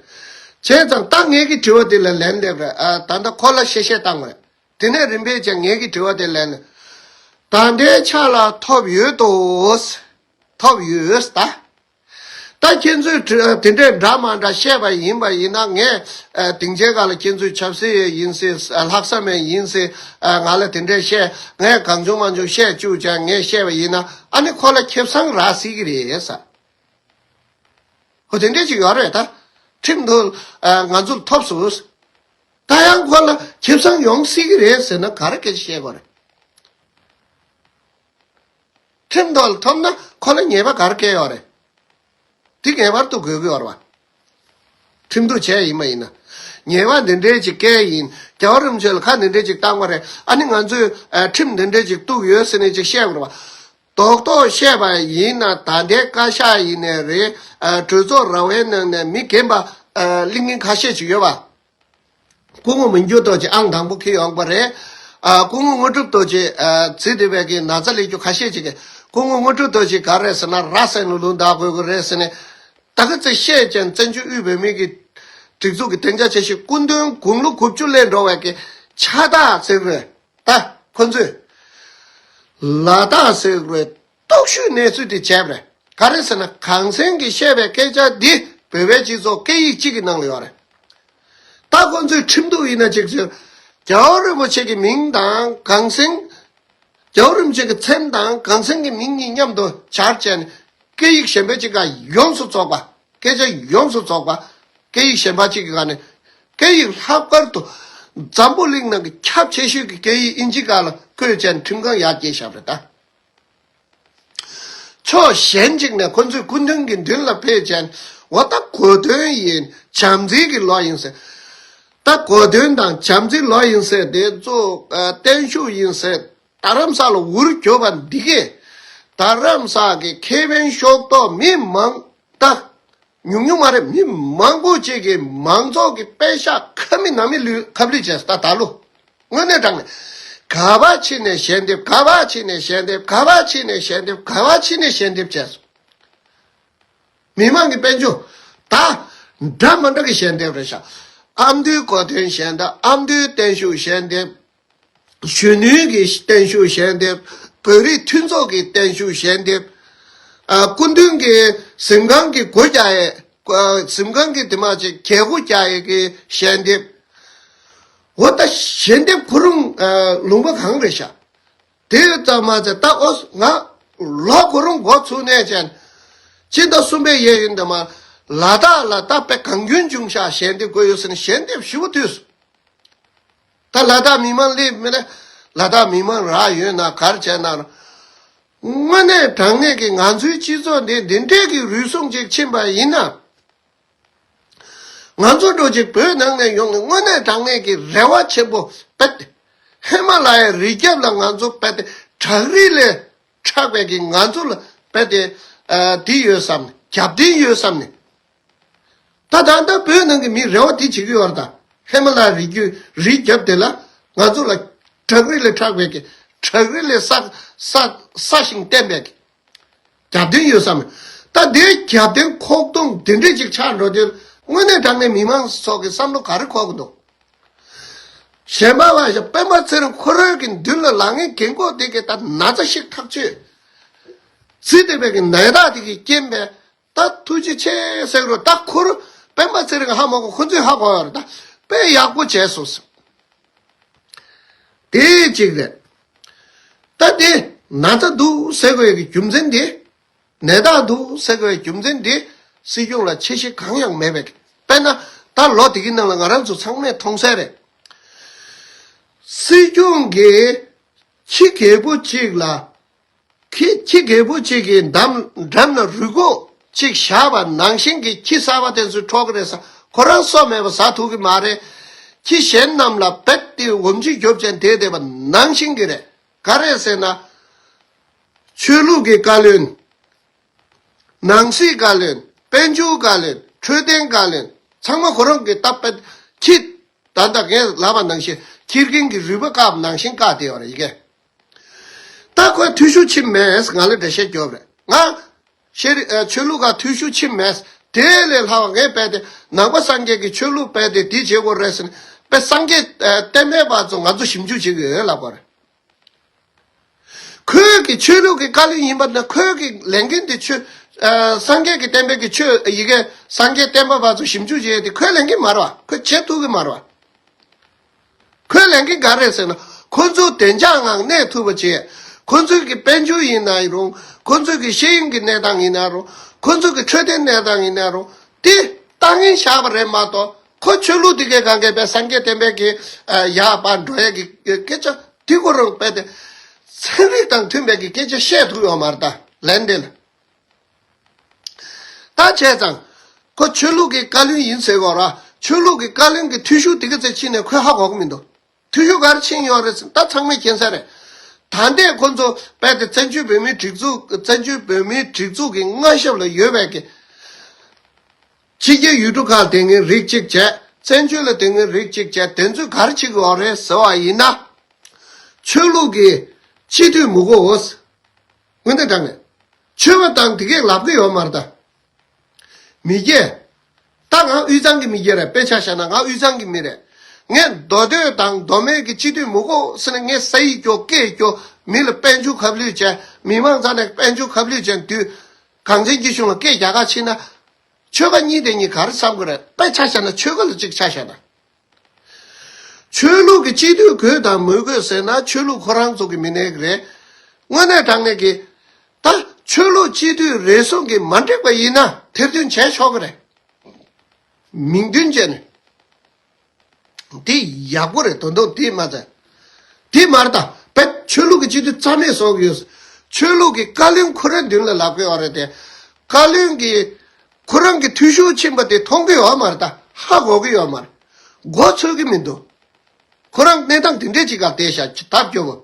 བྱས་ཙང་ད་ངེད་ཀྱི་དྲི་བ་དེ་ལ་ལན་འདེབས་རེད། ཨ་ད་ལྟ་ཁོ་ལ་བཤད་བཤད་བཏང་བ་རེད། དེ་ནས་རིམ་པས་ཀྱང་ངེད་ཀྱི་དྲི་བ་དེ་ལན། ད་ལྟའི་ཆ་ལ་ཐོབ་ཡོད་དོ། ཐོབ་ཡོད་ད། ད་ཁྱེད་ཚོས་དྲི་དེ་འདྲའི་འདྲ་མ་འདྲ་བཤད་པ་ཡིན་པ་ཡིན་ན། ངས་ཨ་སྡིངས་ཆའི་སྒང་ལ་ཁྱེད་ཚོས་ཆབ་སྲིད་ཡིན་སྲིད། ཨ་ལྷག་བསམ་ཡིན་སྲིད། ཨ་ང་ལ་དེ་འདྲས་བཤད། ངས་གང་བྱུང་མང་བྱུང་བཤད་བཅུག་ཀྱང་ངས་བཤད་པ་ཡིན་ན། ཨ་ནི་ཁོ་ལ་ཁེ་བཟང་རག་སྲིད་ཀྱི་རེད་ཟེར། ཧོ་དེ་འདྲས་ཅིག་ཡོད་རེད་ད། ཁྲིམས་ཐོག་ཨ་ང་ཚོར་ཐོབ་སོང་། ད་ཡང་ཁོ་ལ་ཁེ་བཟང་ཡོང་སྲིད་ཀྱི་རེད་ཟེར་ན་ག་རེ་སྐད་ཆ་བཤད་དགོས་རེད། ཁྲིམས་ཐོག་ལ་ཐོབ་ན་ཁོ་ལ་ཉེས་པ་ག་རེ་བཀལ་ཡོད་རེད། དེ་ངེས་པར་དུ་དགོས་ཀྱི་ཡོད་རེད་བ། ཁྲིམས་གཏུག་བྱས་ཡིན་མ་ཡིན་ན། ཉེས་པ་འདི་འདྲའི་ཅིག་བཀལ་ཡིན། རྒྱལ་བ་རིན་པོ་ཆེ་ལ་ཁ་འདི་འདྲའི་ཅིག་བཏང་བ་རེད། ཨ་ནི་ང་ཚོས་ཨ་ཁྲིམས་འདི་འདྲའི་ཅིག་གཏུག་ཡོད་ཟེར་ནས་ཅིག་བཤད་དགོས་རེད་བ། རྡོག་རྡོག་བཤད་པ་ཡིན་ན་ད་ལྟའི་བཀའ་ཤག་ཡིན་ནའི་རེད། ཨ་གྲོས་ཚོགས་ར་བའི་ནང་ནས་མི་རྒན་པ་ཨ་གླིང་གིན་ཁ་ཤས་ཅིག་ཡོད་པ། སྐུ་ངོ་མི་འགྱུར་རྡོ་རྗེ་ཨང་དང་པོ་ཁྱེར་ཡོང་པ་རེད། ཨ་སྐུ་ངོ་དངོས་གྲུབ་རྡོ་རྗེ་ཨ་རྩིས་དེ་བས་ཀྱི་ན་ཚ་ལས་རྒྱུ་ཁ་ཤས་ཅིག་གིས་སྐུ་ངོ་དངོས་གྲུབ་རྡོ་རྗེ་ག་རེ་ཟེར་ན་ར་ཟེར་ནས་ལུང་བསྟན་དགོས་ཀྱི་རེད་ཟེར་ནས། ད་ག་ཚོད་བཤད་ཀྱང་བཙན་བྱོལ་དབུས་བོད་མིའི་གི་སྒྲིག་འཛུགས་ཀྱི་སྡིངས་ཆ་ཆེ་ཤོས་སྐུ་མདུན་དགུང་ལོ་དགུ་བཅུ་སླེབས་འགྲོ་བའི་གི་ཕྱག་རྟགས་ཟེར་དགོས། ད་ཁོ་ཚོས་ལ་དྭགས་ཟེར་བའི་སྟོབས་ཤུགས་གནས་ཚུལ་དེ་བྱས་པ་རེད། ག་རེ་ཟེར་ན་གངས་སེང་གིས་བཤད་པའི་སྐད་ཆ་འདི་བོད་པའི་སྤྱི་ཚོགས་སྐད་ཡིག་གཅིག་གི་ནང་ལ་ཡོད་རེད། ད་ཁོ་ཚོས་ཁྲིམས་གཏུག་ཡིན་ན་ཅིག་ཚོས་རྒྱལ་བ་རིན་པོ་ཆེ་གི་མིང་དང་གངས་སེང་། རྒྱལ་བ་རིན་པོ་ཆེ་གི་མཚན་དང་གངས་སེང་གི་མིང་གཉིས་མཉམ་དུ་སྦྱར་བྱས་ནས་སྐད་ཡིག་གཞན་པ་གཅིག་ག་ཡོངས་སུ་རྫོགས་པ། སྐད་ཆ་ཡོངས་སུ་རྫོགས་པ། སྐད་ཡིག་གཞན་པ་གཅིག་གི་སྒང་ནས་སྐད་ཡིག་ལྷག་པར་དུ་འཛམ་བུ་གླིང་ནང་གི་ཁྱབ་ཆེ་ཤོས་ཀྱི་སྐད་ཡིག་ཨིན་ཇི་སྒང་ལ་བཀོད་བྱས་ནས་ཁྲིམས་ཁང་ཡར་སྐྱེལ་བཞག་པ་རེད་ད། ཕྱོགས་གཞན་གཅིག་ནས་ཁོ་ཚོས་སྐུ་མདུན་གྱི་མདུན་ལ་ཕེབས་བྱས་ནས་འོ་ད་གོ་སྟོན་ཡིན། བྱམས་བརྩེ་གི་ལོ་ཡིན་ཟེར། ད་གོ་སྟོན་དང་བྱམས་བརྩེ་ལོ་ཡིན་ཟེར་དེ་ཚོ་ཨ་བརྟན་བཞུགས་ཡིན་ཟེར། རྡ་རམ་ས་ལ་འུར་གྱོབ་པ་འདི་གས་རྡ་རམ་ས་གི་ཁེ་ཕན་ཤོག་ཐོག་མི་མང་ད་ཉུང་ཉུང་མ་རེད། མི་མང་པོ་ཅིག་གིས་མང་ཚོགས་ཀྱི་པད་ཤག་ཁ་མི་ན་མི་ལུས་ཁ་བསླུས་བྱས་ད་ད་ལོ་དངོས་གནས་དྲང་ནས་ག་པར་ཕྱིན་ནས་ཞལ་འདེབས། ག་པར་ཕྱིན་ནས་ཞལ་འདེབས། ག་པར་ཕྱིན་ནས་ཞལ་འདེབས། ག་པར་ཕྱིན་ནས་ཞལ་འདེབས་བྱས་སོང་། མི་མང་གི་དཔལ་འབྱོར་ད་འདྲ་མི་འདྲ་གི་ཞལ་འདེབས་རེད་ཤག་ཨ་མདོའི་གོ་སྟོན་ཞལ་འདེབས། ཨ་མདོའི་བརྟན་བཞུགས་ཞལ་འདེབས། གཞོན་ནུའི་གི་བརྟན་བཞུགས་ཞལ་འདེབས། བོད་རིགས་མཐུན་ཚོགས་ཀྱི་བརྟན་བཞུགས་ཞལ་འདེབས། ཨ་སྐུ་མདུན་གྱི་གཟིམ་ཁང་གི་སྒོ་རྒྱག་ཡས། ཨ་གཟིམ་ཁང་གི་དེ་མ་ཅིག་རྒྱལ་སྒོ་རྒྱག་ཡས་ཀྱི་ཞལ་འདེབས། འོ་ད་ཞལ་འདེབས་ཁོ་རང་ཨ་ལུང་པ་གང་རེད་ཤག་དེ་ཙམ་མ་ཚད་ད་ཨོ་ང་ལོ་ཁོ་རང་འགོ་ཚུགས་ནས་ཅན། སྤྱི་ཟླ་གསུམ་པའི་གཡས་གཡོན་དེ་མ་ལ་དྭགས་ལ་ད་དཔེ་གང་སྐྱོན་བྱུང་ཤག་ཞལ་འདེབས་དགོས་ཡོད་ཟེར་ནས་ཞལ་འདེབས་ཞེ་པོ་དུས། ད་ལ་དྭགས་མི་མང་སླེབས་མེད་ན། ལ་དྭགས་མི་མང་རག་ཡོད་ན་ག་རེ་བྱས་ན། དངོས་གནས་དྲང་གནས་ཀྱི་ང་ཚོའི་སྤྱི་ཚོགས་འདི་འདི་འདྲའི་གི་རུལ་སུངས་ཅིག་ཕྱིན་པ་ཡིན་ན། ང་ཚོ་འགྲོ་ཅིག་བོད་ནང་ནས་ཡོང་ནས་དངོས་གནས་དྲང་གནས་ཀྱི་རེ་བ་ཆེན་པོ་རྦད་དེ། ཧི་མ་ལ་ཡའི་རི་རྒྱབ་ལ་ང་ཚོ་རྦད་དེ་བྲག་རི་ལས་དྲག་པའི་གི་ང་ཚོ་ལ་རྦད་དེ་ཨ་འདི་ཡོད་བསམ་ནས་རྒྱབ་རྟེན་ཡོད་བསམ་ནས། ད་ད་ལྟ་བོད་ནང་གི་མིས་རེ་བ་དེ་བྱེད་ཀྱི་ཡོད་རེད་ད། ཧི་མ་ལ་ཡའི་རི་རྒྱུད་རི་རྒྱབ་དེ་ལ་ང་ཚོ་ལ་བྲག་རི་ལས་དྲག་པའི་གི་བྲག་རི་ལས་ས་ས་ས་ཞིང་བརྟན་པའི་གི་རྒྱབ་རྟེན་ཡོད་བསམ། ད་དེའི་རྒྱབ་རྟེན་ཁོག་སྟོང་དེ་འདྲས་ཅིག་ཆགས་འགྲོ་དུས་དངོས་གནས་དྲང་གནས་མི་མང་ཚོ་གི་བསམ་བློ་ག་རེ་འཁོར་གི་འདུག་གཞན་པ་བ་ཞིག་སྤེན་པ་ཚེ་རིང་ཁོ་རང་གི་མདུན་ལ་ལངས་མཁན་རྒན་གོག་དེ་གི་ད་ན་ཚ་ཞིག་ཐག་ཆོད། ཟི་དེ་བས་གི་ནད་རྟགས་དེ་གི་རྐྱེན་པས་ད་ཐུགས་རྗེ་ཆེ་ཟེར་རོ། ད་ཁོ་རང་སྤེན་པ་ཚེ་རིང་ཧ་མ་གོ་ཁོ་ཚོས་ཧ་གོ་ཡོད་རེད། ད་དཔེ་ཡག་པོ་བྱས་སོང་ཟེར། དེ་གཅིག་རེད། ད་དེ་ན་ཚ་འདུག་ཟེར་དགོས་ཡ་གི་རྒྱུ་མཚན་དེ། ནད་རྟགས་འདུག་ཟེར་དགོས་ཡ་རྒྱུ་མཚན་དེ་སྲིད་སྐྱོང་ལ་ཆེ་བཞེས་གང་ཡང་མེད་པས། དཔེར་ན་ད་ལོ་དེ་གི་ནང་ལ་ང་རང་ཚོ་ཚང་མས་མཐོང་གསལ་རེད། སྲིད་སྐྱོང་གིས་ཁྱི་རྒད་པོ་གཅིག་ལ། ཁྱི་ཁྱི་རྒད་པོ་གཅིག་གི་འགྲམ་འགྲམ་ལ་རུས་ཁོག་གཅིག་བཞག་པ་ནང་བཞིན་གྱི་ཁྱི་གསར་པ་དེ་ཚོས་འཕྲོག་གི་རེད་ཟེར། ཁོ་རང་སོ་མེད་པ་ཟ་ཐུབ་ཀྱི་མ་རེད། ཁྱི་གཞན་རྣམས་ལ་རྦད་དེ་འོམ་ཆི་རྒྱོབ་ཅན་དེ་བསྡད་པ་ནང་བཞིན་གྱི་རེད། ག་རེ་ཟེར་ན། ཆོས་ལུགས་ཀྱི་བཀའ་བློན། ནང་སྲིད་བཀའ་བློན། དཔལ་འབྱོར་བཀའ་བློན། འཕྲོད་བསྟེན་བཀའ་བློན། ཚང་མ་ཁོ་རང་གི་སྟབས་པ་ཁྱི། ད་ལྟ་ངས་ལབ་པ་ནང་བཞིན་ཁྱི་རྒན་གྱི་རུས་པ་བཀབ་ནང་བཞིན་བཀབ་བསྡད་ཡོད་རེད་ཡ་གི། ད་ཁོས་འཐུས་ཤོར་ཕྱིན་མེད། ང་ལ་འགྲེལ་བཤད་རྒྱོབ་རེད། ང་ཤེས་རིག་ཨ་ཆོས་ལུགས་ཁ་འཐུས་ཤོར་ཕྱིན་མེད། དེ་ལས་ལྷག་པ་ངས་རྦད་དེ་ནང་པ་སངས་རྒྱས་ཀྱི་ཆོས་ལུགས་རྦད་དེ་འདི་བྱེད་དགོས་རེད་ཟེར་ནས་དཔེ་སངས་རྒྱས་ཨ་བསྟན་པའི་བར་ཚོ་ང་ཚོ་ཞིབ་འཇུག་བྱེད་ཀྱི་ཡོད་ལབ་པ་རེད། ཁོས་ཀྱི་ཆོས་ལུགས་ཀྱི་བཀའ་བློན་ཡིན་པ་ན་ཁོས་ཀྱི་ལས་འགན་དེ་ཆོས་ཨ་སངས་རྒྱས་ཀྱི་བསྟན་པའི་གི་ཆོས་ཡི་གེ་སངས་རྒྱས་བསྟན་པ་བར་ཚོ་ཞིབ་འཇུག་བྱེད་དེ་ཁོའི་ལས་འགན་མ་རེད་བ། ཁོས་བྱེད་ཐུབ་ཀྱི་མ་རེད་བ། ཁོའི་ལས་འགན་ག་རེད་ཟེར་ན། ཁོ་ཚོ་བདེ་འཇགས་ངང་གནས་ཐུབ་པ་བྱེད། ཁོ་ཚོའི་གི་དཔལ་འབྱོར་ཡིན་ན་རུང་། ཁོ་ཚོའི་གི་ཤེས་ཡོན་གྱི་གནས་སྟངས་ཡིན་ན་རུང་། ཁོ་ཚོའི་གི་འཕྲོད་བསྟེན་གནས་སྟངས་ཡིན་ན་རུང་། དེ་ལྟ་ངན་བཞག་པ་རེད་མ་གཏོགས། ཁོ་ཆོས་ལུགས་དེ་གའི་གང་གའི་པའི་སངས་རྒྱས་བསྟན་པའི་གི་ཡག་པ་འགྲོ་ཡས་ཀྱི་སྐད་ཆ་དེ་ཁོ་རང་རྦད་དེ་ཚན་རིག་དང་མཐུན་པའི་གི་སྐད་ཆ་བཤད་ཐུབ་ཡོད་མ་རེད་ད་ལན་དེ་ལ། ད་བྱས་ཙང་། ཁོ་ཆོས་ལུགས་ཀྱི་བཀའ་བློན་ཡིན་ཟེར་གོ་ར། ཆོས་ལུགས་ཀྱི་བཀའ་བློན་གྱི་འཐུས་ཤོར་དེ་ག་ཚད་ཕྱིན་ནས་ཁོས་ཧ་གོ་གི་མི་འདུག་འཐུས་ཤོར་ག་རེ་ཕྱིན་ཡོད་རེད་ཟེར་ད་ཚང་མས་མཁྱེན་གསལ་རེད། ད་ལྟའི་ཁོ་ཚོ་རྦད་དེ་བཙན་བྱོལ་བོད་མིའི་སྒྲིག་འཛུགས་བཙན་བྱོལ་བོད་མིའི་སྒྲིག་འཛུགས་ཀྱི་མངའ་ཞབས་ལ་ཡོད་པའི་གི་ཕྱི་རྒྱལ་ཡུལ་གྲུ་ཁག་དེ་ངའི་རིགས་གཅིག་བྱས། བཙན་བྱོལ་ལ་དེ་ངའི་རིགས་གཅིག་བྱས། དེ་ཚོས་ག་རེ་བྱེད་ཀྱི་ཡོད་རེད་ཟེར་བ་ཡིན་ན། ཆོས་ལུགས་ཀྱི་སྤྱི་འཐུས་མི་དགོས། དངོས་གནས་དྲང་གནས། ཆོས་པ་དང་དེ་གས་ལབ་གི་ཡོད་མ་རེད་ད། མི་སྐྱེ། ད་ང་དབུས་གཙང་གི་མི་སྐྱེ་རེད། དཔེ་ཆ་བཞག་ན་ང་དབུས་གཙང་གི་མི་རེད། ངས་མདོ་སྟོད་དང་མདོ་སྨད་ཀྱི་སྤྱི་འཐུས་མི་དགོས་ཟེར་ནས་ངས་ས་ཡིག་སྐྱོ་སྐད་སྐྱོ་མི་ལ་དཔལ་འབྱོར་ཁབ་ལུད་བྱས། མི་མང་རྩ་ནས་དཔལ་འབྱོར་ཁབ་ལུད་བྱས་དུས། གངས་ཅན་སྐྱིད་གཤོངས་ལ་སྐད་རྒྱག་ག་ཕྱིན་ན། ཆོལ་ཁ་གཉིས་དེ་གཉིས་ག་རེ་བསམ་གི་རེད། དཔེ་ཆ་བཞག་ན་ཆོལ་ཁ་ལ་གཅིག་ཆ་བཞག་ན། ཆོས་ལུགས་ཀྱི་སྤྱི་འཐུས་དགོས་དང་མི་དགོས་ཟེར་ན་ཆོས་ལུགས་ཁོ་རང་ཚོ་གི་མི་སྣའི་གི་རེད། དངོས་གནས་དྲང་གནས་ཀྱི། ད་ཆོས་ལུགས་སྤྱི་འཐུས་རེ་ཟུང་གིས་མ་འགྲིག་པ་ཡིན་ན་ཐེར་འདོན་བྱས་ཆོག་གི་རེད། མིང་འདོན་བྱས་ནས། འདི་ཡག་པོ་རེད་དོན་དག་འདི་མ་ཚད། འདི་མ་རེད་ད། བེད་ཆོས་ལུགས་ཀྱི་སྤྱི་འཐུས་རྩ་མེད་བཟོ་གི་ཡོད། ཆོས་ལུགས་ཀྱི་བཀའ་བློན་ཁོ་རའི་མདུན་ལ་ལབ་གི་ཡོད་རེད་དེ། བཀའ་བློན་གྱི་ཁོ་རང་གི་འཐུས་ཤོར་ཕྱིན་པ་དེ་མཐོང་གི་ཡོད་མ་རེད་ད། ཧ་གོ་གི་ཡོད་མ་རེད། མགོ་ཚོད་གི་མི་འདུག་ཁོ་རང་གནས་སྟངས་དེ་འདྲས་ཅིག་ག་བལྟས་ཤག་ཐབས་སྐྱོ་བོ།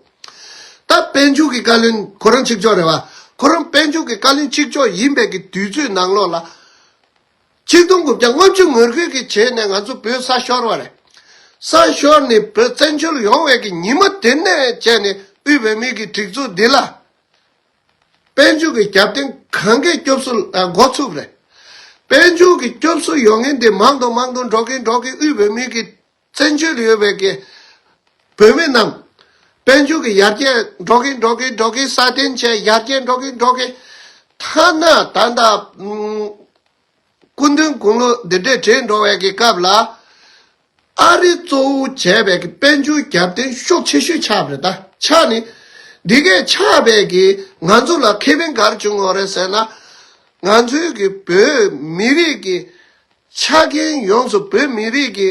ད་དཔལ་འབྱོར་གྱི་བཀའ་བློན་ཁོ་རང་གཅིག་ལྕོགས་རེད་བ། ཁོ་རང་དཔལ་འབྱོར་གྱི་བཀའ་བློན་གཅིག་ལྕོགས་ཡིན་པའི་གི་དུས་ཚོད་ནང་ལོགས་ལ། ཆིག་སྟོང་དགུ་བརྒྱ་ལྔ་བཅུ་ང་དགུ་གི་བྱས་ནས་ང་ཚོ་བོད་ས་ཤོར་བ་རེད། ས་ཤོར་ནས་བོད་བཙན་བྱོལ་ཡོང་བའི་གི་ཉི་མ་དེ་ནས་བྱས་ནས་དབུས་བོད་མིའི་གི་སྒྲིག་འཛུགས་འདི་ལ། དཔལ་འབྱོར་གྱི་རྒྱབ་རྟེན་གང་གས་སྐྱོབ་གསོ་ཨ་འགོ་ཚུགས་རེད། དཔལ་འབྱོར་གྱི་སྐྱོབ་གསོ་ཡོང་མཁན་དེ་མང་དུ་མང་དུ་འགྲོ་གིན་འགྲོ་གིན་དབུས་བོད་མིའི་གི་བཙན་བྱོལ་ཡོད་པའི་གི་བོད་མི་རྣམས་དཔལ་འབྱོར་གྱི་ཡར་རྒྱས་འགྲོ་གིན་འགྲོ་གིན་འགྲོ་གིན་སྲ་བརྟན་བྱས་ཡར་རྒྱས་འགྲོ་གིན་འགྲོ་གིན་ཐ་ན་ད་ལྟ་ཨུམ། སྐུ་མདུན་དགུང་ལོ་འདི་འདྲས་བགྲེས་འགྲོ་བའི་གི་སྐབས་ལ། ཨ་རི་གཙོ་བོ་བྱས་པའི་གི་དཔལ་འབྱོར་རྒྱབ་རྟེན་ཤུགས་ཆེ་ཤོས་ཆགས་པ་རེད་ད། ཆགས་ནི། འདི་གས་ཆགས་པའི་གི་ང་ཚོ་ལ་ཁེ་ཕན་ག་རེ་བྱུང་ཡོད་རེད་ཟེར་ན། ང་ཚོའི་གི་བོད་མི་རིགས་ཀྱི་ཆ་རྐྱེན་ཡོངས་སུ་བོད་མི་རིགས་ཀྱི་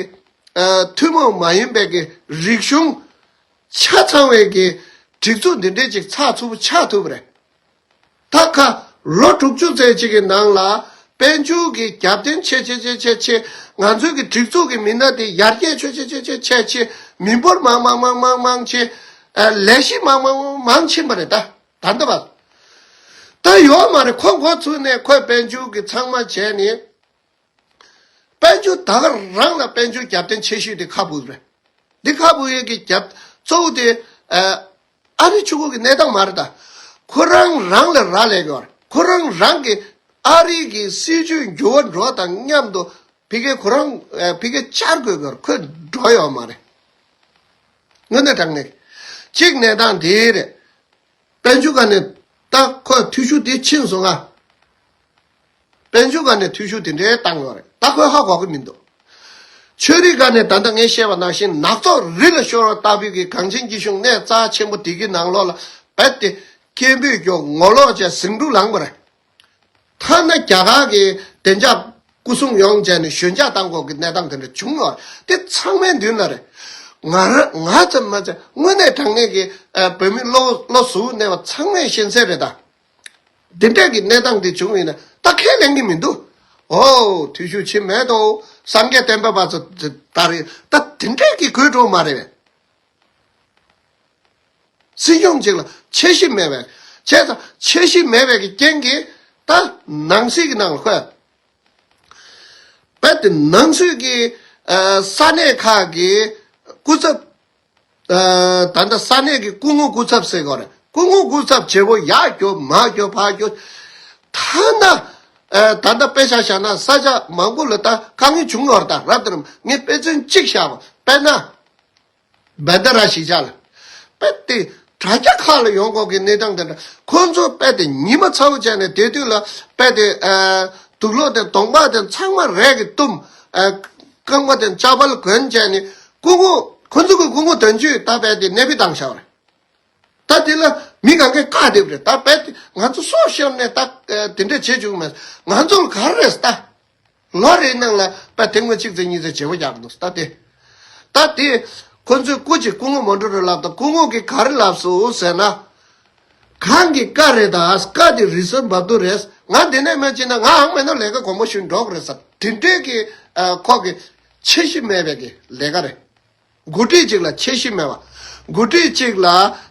ཨ་ཐུན་མོང་མ་ཡིན་པའི་གི་རིག་གཞུང་ཆ་ཚང་བའི་གི་སྒྲིག་འཛུགས་འདི་འདྲས་ཅིག་ཚགས་ཚུད་པོ་ཆགས་ཐུབ་པ་རེད། ད་ཁ་ལོ་དྲུག་ཅུ་ཙམ་ཅིག་གི་ནང་ལ་དཔལ་འབྱོར་གྱི་རྒྱབ་རྟེན་ཆེ་ཆེ་ཆེ་ཆེ་ཆེ། ང་ཚོའི་གི་སྒྲིག་འཛུགས་ཀྱི་མི་སྣ་དེ་ཡར་རྒྱས་ཆེ་ཆེ་ཆེ་ཆེ་ཆེ་ཆེ། མི་འབོར་མང་མང་མང་མང་མང་ཆེ། ཨ། ལས་གཞི་མང་མང་མང་མང་ཕྱིན་པ་རེད། ད་ད་ལྟ་བར་ད་ཡོད་མ་རེད། ཁོ་འགོ་ཚུགས་ནས་ཁོས་དཔལ་འབྱོར་གྱི་ཚང་མ་བྱས་ནས། དཔལ་འབྱོར་ད་ག་རང་ལ་དཔལ་འབྱོར་རྒྱབ་རྟེན་ཆེ་ཤོས་དེ་ཁ་སྦུག་རེད། འདི་ཁ་སྦུག་ཡས་ཀྱི་རྒྱབ་གཙོ་བོ་དེ། ཨ། ཨ་རི་ཆུ་ཁུག་གི་གནས་སྟངས་མ་རེད་ད། ཁོ་རང་རང་ལ་རག་ལས་ཀྱི་ཡོད་རེད། ཁོ་རང་རང་གི་ཨ་རི་གི་སྲིད་ཇུས་འགྱུར་བ་འགྲོ་བ་དང་མཉམ་དུ་ཕ་གི་ཁོ་རང་ཨ་ཕ་གི་བཅར་དགོས་ཀྱི་ཡོད་རེད། ཁོས་འགྲོ་ཡོད་མ་རེད། དངོས་གནས་དྲང་གནས་གཅིག་གནས་སྟངས་དེ་རེད། དཔལ་འབྱོར་སྒང་ནས་ད་ཁོས་འཐུས་ཤོར་དེ་ཕྱིན་སོང་ང་། དཔལ་འབྱོར་སྒང་ནས་འཐུས་ཤོར་དེ་འདྲའི་བཏང་ཡོད་རེད། ད་ཁོས་ཧ་གོ་གི་མི་འདུག་ཆོས་རིག་སྒང་ནས་ད་ལྟ་ངས་བཤད་པ་ནང་བཞིན་ནག་ཚོགས་རི་ལ་ཤོར་བ་ལྟ་བུའི་གི་གངས་ཅན་སྐྱིད་གཤོངས་གནས་རྩ་ཆེན་པོ་དེ་གི་ནང་ལོགས་ལ་རྦད་དེ་སྐད་འབོད་རྒྱོབ་ངོ་ལོག་བྱས་ཟིང་འཁྲུག་ལངས་པ་རེད། ཐ་ན་རྒྱ་གར་གྱི་བདེ་འཇགས་སྐུ་སྲུང་ཡོང་བྱས་ནས་ཞོད་འཇགས་བཏང་དགོས་ཀྱི་གནས་སྟངས་དེ་འདྲ་བྱུང་ཡོད་རེད། དེ་ཚང་མའི་མདུན་ལ་རེད། ང་རང་ང་ཙམ་མ་ཚད་དངོས་གནས་དྲང་གནས་ཀྱི་ཨ་བོད་མི་བློ་བློ་གཟུ་བོར་གནས་པ་ཚང་མས་ཤེས་གསལ་རེད་ད། འདི་འདྲས་ཀྱི་གནས་སྟངས་འདི་བྱུང་ཡིན་ན་ད་ཁས་ལེན་གྱི་མི་འདུག་ཨོ་འཐུས་ཤོར་ཕྱིན་མེད་དོ། སངས་རྒྱས་བསྟན་པ་བ་ཚོ་ད་རེད་ད། དེ་འདྲས་ཀྱི་དགོད་བྲོ་མ་རེད་པས། སྲིད་སྐྱོང་གཅིག་ལ་ཆེ་བཞི་མེད་པས། བྱས་ཙང་ཆེ་བཞི་མེད་པའི་གི་རྐྱེན་གྱིས་ད་ནང་སྲིད་ཀྱི་ནང་ལ་ཁོས་རྦད་དེ་ནང་སྲིད་ཀྱི་ཨ་ས་གནས་ཁག་གི་སྐུ་ཚབ། ཨ་ད་ལྟ་ས་གནས་ཀྱི་སྐུ་ངོ་སྐུ་ཚབ་ཟེར་དགོས་རེད། སྐུ་ངོ་སྐུ་ཚབ་བྱེད་པོ་ཡར་རྒྱོབ་མར་རྒྱོབ་ཕར་རྒྱོབ། ཐ་ན་ཨ་ད་ལྟ་དཔེ་ཆ་བཞག་ན་ས་ཆ་མང་པོ་ལ་ད་དཀའ་ངལ་བྱུང་ཡོད་རེད། ད་རབ་དང་རིམ་ངས་དཔེ་མཚོན་གཅིག་བཞག་པ་དཔེར་ན། བན་ད་ར་གཞིས་ཆགས་ལ། རྦད་དེ་དྲ་རྒྱ་ཁག་ལ་ཡོང་དགོས་ཀྱི་གནས་སྟངས་དེ་འདྲ་ཁོ་ཚོ་རྦད་དེ་ཉི་མ་ཚ་བོ་བྱས་ནས་དེ་དུས་ལ་རྦད་དེ་ཨ་དུག་སློག་དེ་གདོང་པ་དེ་ཚང་མ་རས་ཀྱིས་བཏུམས། ཨ་རྐང་པ་དེ་ལྕགས་པར་གོན་བྱས་ནས་སྐུ་ངོ་ཁོ་ཚོ་གི་སྐུ་ངོ་དོན་གཅོད་ད་རྦད་དེ་གནས་སྤོས་བཏང་བཞག་པ་རེད། ད་དེ་ལ་མི་གང་གས་བཀག་བསྡད་པ་རེད། ད་རྦད་དེ་ང་ཚོ་སྲོག་ཤོར་ནས་ད་ཨ་དེ་འདྲས་བྱེད་བཅུག་མེད། ང་ཚོ་ལ་ག་རེ་རེད་ད། ལོ་རེའི་ནང་ལ་དཔེ་དེ་སྔོན་གཅིག་ཙམ་གཉིས་ཙམ་བརྗེ་པོ་རྒྱག་འདུག་ད་དེ། ད་དེ་ཁོ་ཚོས་སྐུ་མཁྱེན་སྐུ་ངོ་མོན་གྲོ་རེ་ལབ་དང་སྐུ་ངོ་གིས་ག་རེ་ལབ་སོང་ཟེར་ན། གང་གི་བཀའ་རེད་ད། བཀའ་དེ་རི་སོན་འབབ་རྡོ་རེད། ང་འདི་ནས་མེད་ཅེ་ན་ང་ཧང་མེད་ན་ལས་ཀ་གོང་མོ་ཞུས་འགྲོ་གི་རེད་ཟེར། དེ་འདྲའི་གི་ཨ་ཁོ་གི་ཆེ་བཞི་མེད་པའི་གི་ལས་ཀ་རེད། འགོ་ཁྲིད་གཅིག་ལ་ཆེ་བཞི་མེད་པ། འགོ་ཁྲིད་གཅིག་ལ་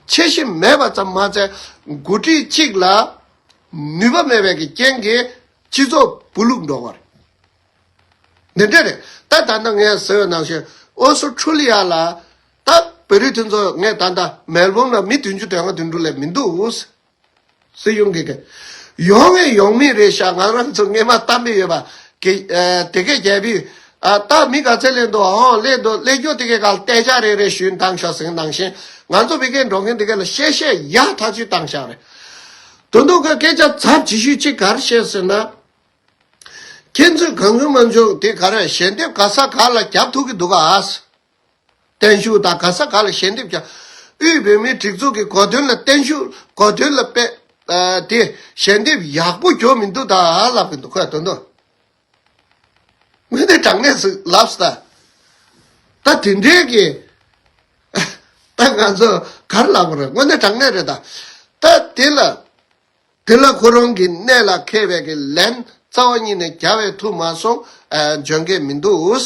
ཆེ་བཞི་མེད་པ་ཙམ་མ་ཚད་འགོ་ཁྲིད་གཅིག་ལ་ནུས་པ་མེད་པའི་གི་རྐྱེན་གྱིས་སྤྱི་ཚོགས་སྦུག་ལུག་འགྲོ་བ་རེད། འདི་འདྲ་རེད། ད་ད་ལྟ་ངས་ཟེར་བའི་ནང་བཞིན་ཨོ་སི་ཁྲུ་ལི་ཡ་ལ་ད་བོད་རིགས་མཐུན་ཚོགས་ངས་ད་ལྟ་མེལ་བོན་ལ་མི་བདུན་ཅུ་དོན་ལྔ་དོན་དྲུག་ལས་མི་འདུག་སྲིད་གཞུང་གི་གི་ཡོང་ངེས་ཡོང་མིན་རེད་ཤག་ང་རང་ཚོ་སྔས་མ་གཏམ་དཔེ་ཡོད་པ་གི་ཨ་དེ་གས་རྒྱལ་པོས་ཨ་ད་མི་ག་ཚད་སླེབས་འདུག་ཨོ་སླེབས་འདུག་སླེབས་རྒྱུ་དེ་གས་ག་ལ་སྟེར་ཆ་རེ་རེ་ཞུས་བཏང་ཤག་ཟེར་ནང་བཞིན་ང་ཚོ་བོད་སྐད་འགྲོ་མཁན་དེ་གས་ལ་བཤད་བཤད་ཡག་ཐག་ཆོད་བཏང་ཤག་རེད། དོན་དུ་གི་སྐད་ཆ་ཚབས་ཇི་ཤོས་གཅིག་ག་རེ་བཤད་ཟེར་ན། ཁྱེད་ཚོས་གང་བྱུང་མང་བྱུང་དེ་ག་རེ་ཞལ་འདེབས་ག་ས་ག་ལ་རྒྱབ་ཐུབ་ཀྱི་འདུག་ག་བརྟན་བཞུགས་དང་ག་ས་ག་ལ་ཞལ་འདེབས་རྒྱབ། དབུས་བོད་མིའི་སྒྲིག་འཛུགས་ཀྱི་གོ་སྟོན་ལ་བརྟན་བཞུགས་གོ་སྟོན་ལ་དཔེ་ཨ་དེ་ཞལ་འདེབས་ཡག་པོ་རྒྱོབ་མི་འདུག་ད་ལབ་ཀྱི་འདུག་ཁོས་དོན་དུ། དངོས་གནས་དྲང་གནས་སུ་ལབ་སོང་ད། ད་དེ་འདྲའི་གི་ད་ང་ཚོ་ག་རེ་ལབ་དགོས་རེད། དངོས་གནས་དྲང་གནས་རེད་ད། ད་དེ་ལ། དེ་ལ་ཁོ་རང་གི་གནད་ལ་འཁེལ་བའི་གི་ལན་རྩ་བ་ཉིད་ནས་རྒྱག་པའི་ཐུབ་མ་སོང་། ཨ་འཇོན་གི་མི་འདུག་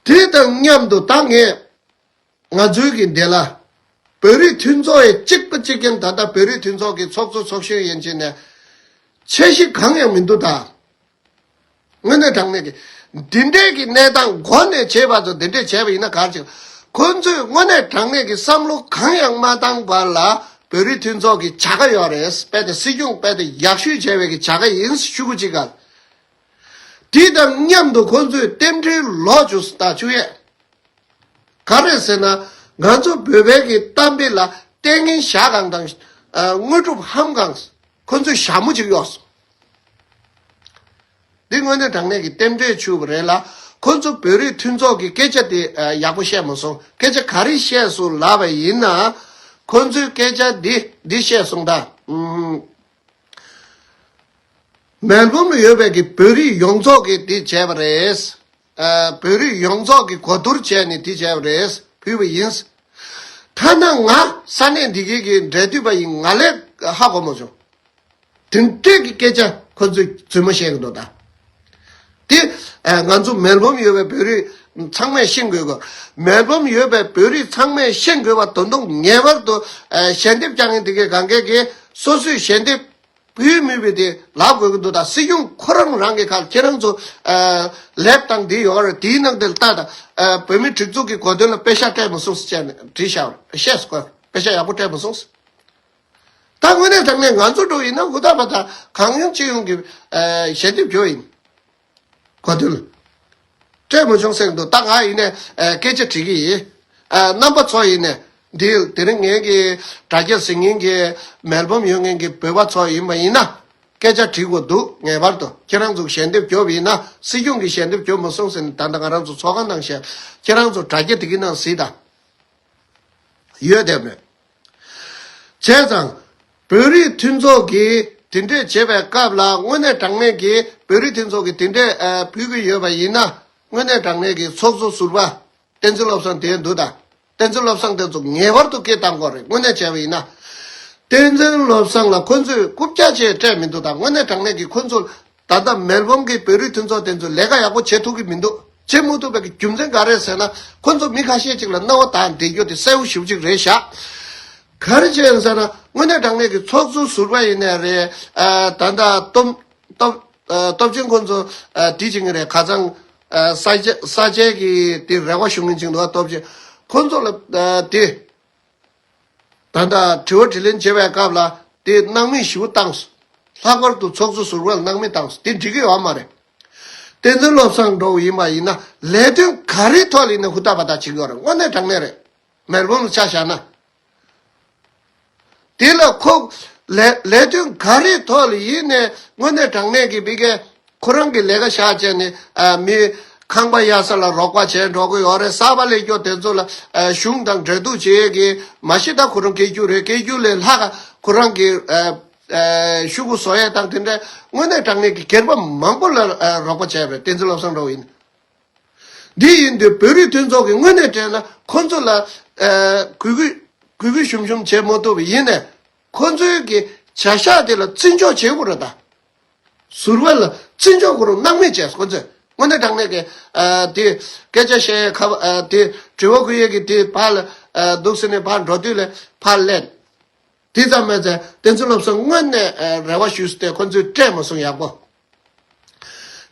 དེ་དང་མཉམ་དུ་ད་ངས་ང་ཚོའི་གི་འདི་ལ་བོད་རིགས་མཐུན་ཚོགས་ཡི་གཅིག་པ་གཅིག་རྐྱང་ད་ལྟ་བོད་རིགས་མཐུན་ཚོགས་ཀྱི་ཚོགས་གཙོ་ཚོགས་གཞོན་ཡན་ཆད་ནས་ཆེ་བཞི་གང་ཡང་མི་འདུག་ད། དངོས་གནས་དྲང་གནས་ཀྱི། འདི་འདྲའི་གི་གནས་སྟངས་འགོ་ནས་བྱས་པ་ཚོ་འདི་འདྲས་བྱས་པ་ཡིན་ན་ག་རེ་བྱེད། ཁོ་ཚོས་དངོས་གནས་དྲང་གནས་ཀྱི་བསམ་བློ་གང་ཡང་མ་བཏང་བར་ལ་བོད་རིགས་མཐུན་ཚོགས་ཀྱི་བྱ་དགའ་ཡོད་རེད། དཔེ་དེ་སྲིད་སྐྱོང་དཔེ་དེ་ཡག་ཤོས་བྱས་པའི་གི་བྱ་དགའ་ཡིན་ཞུ་གི་ཅིག་ག་དེ་དང་མཉམ་དུ་ཁོ་ཚོས་རྟེན་འབྲེལ་ལོག་བཅུག་ད་བཅུག་ཡས། ག་རེ་ཟེར་ན། ང་ཚོ་བོད་པའི་གི་གཏམ་དཔེ་ལ་ལྟས་ངན་བཞག་གང་དང་། ཨ་དངོས་གྲུབ་ཧམ་གང་། ཁོ་ཚོས་ཞྭ་མོ་ཅིག་གཡོགས་སོང་། འདི་དངོས་གནས་དྲང་གནས་ཀྱི་རྟེན་འབྲེལ་ཆུ་བ་རེད་ལ། ཁོ་ཚོ་བོད་རིགས་མཐུན་ཚོགས་ཀྱི་སྐད་ཆ་དེ་ཨ་ཡག་པོ་བཤད་མ་སོང་། སྐད་ཆ་ག་རེ་བཤད་སོང་ལབ་པ་ཡིན་ན། ཁོ་ཚོའི་སྐད་ཆ་འདི་འདི་བཤད་སོང་ད། ཨུམ། མེལ་བོན་ལ་ཡོད་པའི་གི་བོད་རིགས་ཡོངས་རྫོགས་ཀྱིས་འདི་བྱས་པ་རེད། ཨ་བོད་རིགས་ཡོངས་རྫོགས་ཀྱིས་གོ་བསྡུར་བྱས་ནས་འདི་བྱས་པ་རེད་ཕུལ་བ་ཡིན། ཐ་ན་ང་ས་གནས་འདི་གའི་གི་འབྲེལ་མཐུད་པ་ཡིན། ང་ལས་ ཧ་གོ་མ་བྱུང་། དེ་འདྲས་ཀྱི་སྐད་ཆ་ཁོ་ཚོས་རྫུན་མ་བཤད་ཀྱི་འདུག་ད། དེ་ཨ་ང་ཚོ་མེལ་བོམ་ཡོད་པའི་བོད་རིགས་ཚང་མས་ཤེས་དགོས་གོ། མེལ་བོམ་ཡོད་པའི་བོད་རིགས་ཚང་མས་ཤེས་དགོས་པ་དོན་དུ་ངེས་པར་དུ་ཨ་ཞལ་འདེབས་རྒྱག་མཁན་དེ་གའི་གང་གས་ཀྱིས་སོ་སོས་ཞལ་འདེབས་བུས་མུས་པའི་དེ་ལབ་དགོས་ཀྱི་འདུག་ད་སྲིད་སྐྱོང་ཁོ་རང་རང་གི་ཁར་ཁྱེད་རང་ཚོ་ཨ་ལེབ་དང་དེ་ཡོད་རེད། དེའི་ནང་དེ་ལ་ལྟ་ད་ཨ་བོད་མིའི་སྒྲིག་འཛུགས་ཀྱི་གོ་དོན་ལ་པེ་ཤག་སྤྲད་མ་སོང་ཟེར་བྱས་ནས་བྲིས་བཞག་པ་རེད། ཤེས་སོ་ཁོས་པེ་ཤག་ཡག་པོ་སྤྲད་མ་སོང་ཟེར། ད་དངོས་གནས་དྲང་གནས་ང་ཚོ་འགྲོ་ཡིན་ན་ཧུར་ཐག་པ་དང་གང་ཡོང་ཅི་ཡོང་གི་ཨ་ཞལ་འདེབས་རྒྱོ་ཡིན། གོ་དོན་ལ་སྤྲད་མ་བྱུང་ཟེར་གི་འདུག་ད་ང་ཡིན་ནས་ཨ་སྐད་ཆ་དྲི་གི་ཡིན། ཨ་རྣམ་པ་ཚོ་ཡིན་ནས་འདི་དེ་རིང་ངེད་ཀྱི་དྲ་རྒྱ་གཟིགས་མཁན་གྱི་མེལ་བོམ་ཡོད་མཁན་གྱི་བོད་པ་ཚོ་ཡིན་པ་ཡིན་ན་སྐད་ཆ་དྲི་དགོས་འདུག་ངེས་པར་དུ་ཁྱེད་རང་ཚོ་ཞལ་འདེབས་རྒྱོབ་ཡིན་ན་སྲིད་སྐྱོང་གི་ཞལ་འདེབས་རྒྱོབ་མ་སོང་ཟེར་ནས་ད་ལྟ་ང་རང་ཚོ་ཚོགས་ཁང་ནང་བཤད། ཁྱེད་རང་ཚོ་དྲ་རྒྱ་དེ་གི་ནང་གཟིགས་དང་། ཡོད་དེ་མེད། བྱས་ཙང་། བོད་རིགས་མཐུན་ཚོགས་ཀྱིས་དེ་འདྲས་བྱེད་པའི་སྐབས་ལ་དངོས་གནས་དྲང་གནས་ཀྱི་བོད་རིགས་མཐུན་ཚོགས་ཀྱིས་དེ་འདྲས་ཨ་ཕུལ་གྱི་ཡོད་པ་ཡིན་ན་དངོས་གནས་དྲང་གནས་ཀྱི་ཚོགས་གཙོ་ཟུར་པ་བསྟན་འཛིན་བློ་བཟང་དེ་འདུག་ད། བསྟན་འཛིན་བློ་བཟང་དེ་ཚོ་ངེས་པར་དུ་སྐད་བཏང་དགོས་རེད། དངོས་གནས་བྱས་པ་ཡིན་ན། བསྟན་འཛིན་བློ་བཟང་ལ་ཁོ་ཚོས་རྐུབ་བཀྱག་ཅེས་སྤྲད་མི་འདུག་ད་དངོས་གནས་དྲང་གནས་ཀྱི་ཁོ་ཚོ་ད་ལྟ་མེལ་བོམ་གྱི་བོད་རིགས་མཐུན་ཚོགས་དེ་ཚོས་ལས་ཀ་ཡག་པོ་བྱེད་ཐུབ་ཀྱི་མི་འདུག་བྱེད་མ་ཐུབ་པའི་རྒྱུ་མཚན་ག་རེ་ཟེར་ན་ཁོ་ཚོ་མི་ཁ་ཤས་ཅིག་ལ་སྣང་བ་དག་བསྡད་རྒྱུ་དེ་གསལ་པོ་ཞེ་པོ་ཅིག་རེད་ཤག་ག་རེ་བྱས་ཡིན་ཟེར་ན་དངོས་གནས་དྲང་གནས་ཀྱི་ཚོགས་གཙོ་ཟུར་པ་ཡིན་ནའི་རེད། ཨ་ད་ལྟ་སྟོབས་སྟོབས་ཨ་སྟོབས་ཆེན་ཁོ་ཚོ་ཨ་དེ་བྱེད་ཀྱི་རེད། ཁ་སང་ཨ་ས་ཆ་ས་ཆའི་གི་དེ་རེ་བ་ཞུ་མཁན་ཅིག་འདུག་ཨ་སྟོབས་ཆེན་ཁོ་ཚོ་ལ་ཨ་དེ། ད་ལྟ་དྲི་བ་དྲིས་ལན་བྱེད་པའི་སྐབས་ལ་དེ་སྣང་མེད་ཞེ་པོ་བཏང་སོང་། ལྷག་པར་དུ་ཚོགས་གཙོ་ཟུར་པ་ལ་སྣང་མེད་བཏང་སོང་། དེ་འགྲིག་གི་ཡོད་མ་རེད། བསྟན་འཛིན་བློ་བཟང་འགྲོ་བ་ཡིན་པ་ཡིན་ན་ལས་དོན་ག་རེའི་ཐོག་ལ་ཡིན་ན་ཧུར་ཐག་པ་ཐག་བྱེད་ཀྱི་ཡོད་རེད། དངོས་གནས་དྲང་གནས་རེད། མེལ་བོན་ལ་ཆ་བཞག་ན། དེ་ལ་ཁོ་ལས་ལས་དོན་ག་རེའི་ཐོག་ལ་ཡིན་ནའི་དངོས་གནས་དྲང་གནས་ཀྱི་བི་ཀའི་ཁོ་རང་གི་ལས་ཀ་བཞག་བྱས་ནས་ཨ་མི་ཁང་པ་གཡར་ས་ལ་རོགས་པ་བྱས་འགྲོ་གི་ཡོད་རེད། གསར་པ་སླེབས་རྒྱུ་དེ་ཚོ་ལ་ཨ་གཞུང་དང་འབྲེལ་གཏུག་བྱེད་ཡས་ཀྱི་མ་གཞི་ད་ཁོ་རང་སྐད་སྒྱུར་རེད། སྐད་སྒྱུར་ལས་ལྷག་ཁོ་རང་གི་ཨ་ཨ་ཤོག་གུ་བཟོ་ཡས་དང་དེ་འདྲ་དངོས་གནས་དྲང་གནས་ཀྱི་སྒེར་པ་མང་པོ་ལ་ཨ་རོགས་པ་བྱས་པ་རེད། བསྟན་འཛིན་བློ་བཟང་འགྲོ་བ་ཡིན། འདི་ཡིན་དུས་བོད་རིགས་མཐུན་ཚོགས་ཀྱི་དངོས་གནས་དྲན་ན་ཁོ་ཚོ་ལ་ཨ་གུས་གུས་གུས་གུས་ཞུམ་ཞུམ་བྱེད་མ་ཐུབ་པ་ཡིན་ནས་ཁོ་ཚོའི་གི་བྱ་གཞག་དེ་ལ་བརྩི་འཇོག་བྱེད་དགོས་རེད་ད། ཟུར་པ་ལ་བརྩི་འཇོག་དགོས་རུང་སྣང་མེད་བྱས་ཁོ་ཚོས་དངོས་གནས་དྲང་གནས་ཀྱི་ཨ་དེ་སྐད་ཆ་བཤད་ཡས་ཁ་པར་ཨ་དེ་དྲི་བ་བཀོད་ཡས་ཀྱི་དེ་ཕར་ལ་ཨ་འདུག་ཟེར་ནས་ཕར་འགྲོ་དུས་ལ་ཕར་སླེབས། དེ་ཙམ་མ་ཟད་བསྟན་འཛིན་བློ་བཟང་དངོས་གནས་ཨ་རེ་བ་ཞུས་ཏེ་ཁོ་ཚོས་སྤྲད་མ་སོང་ཡག་པོ།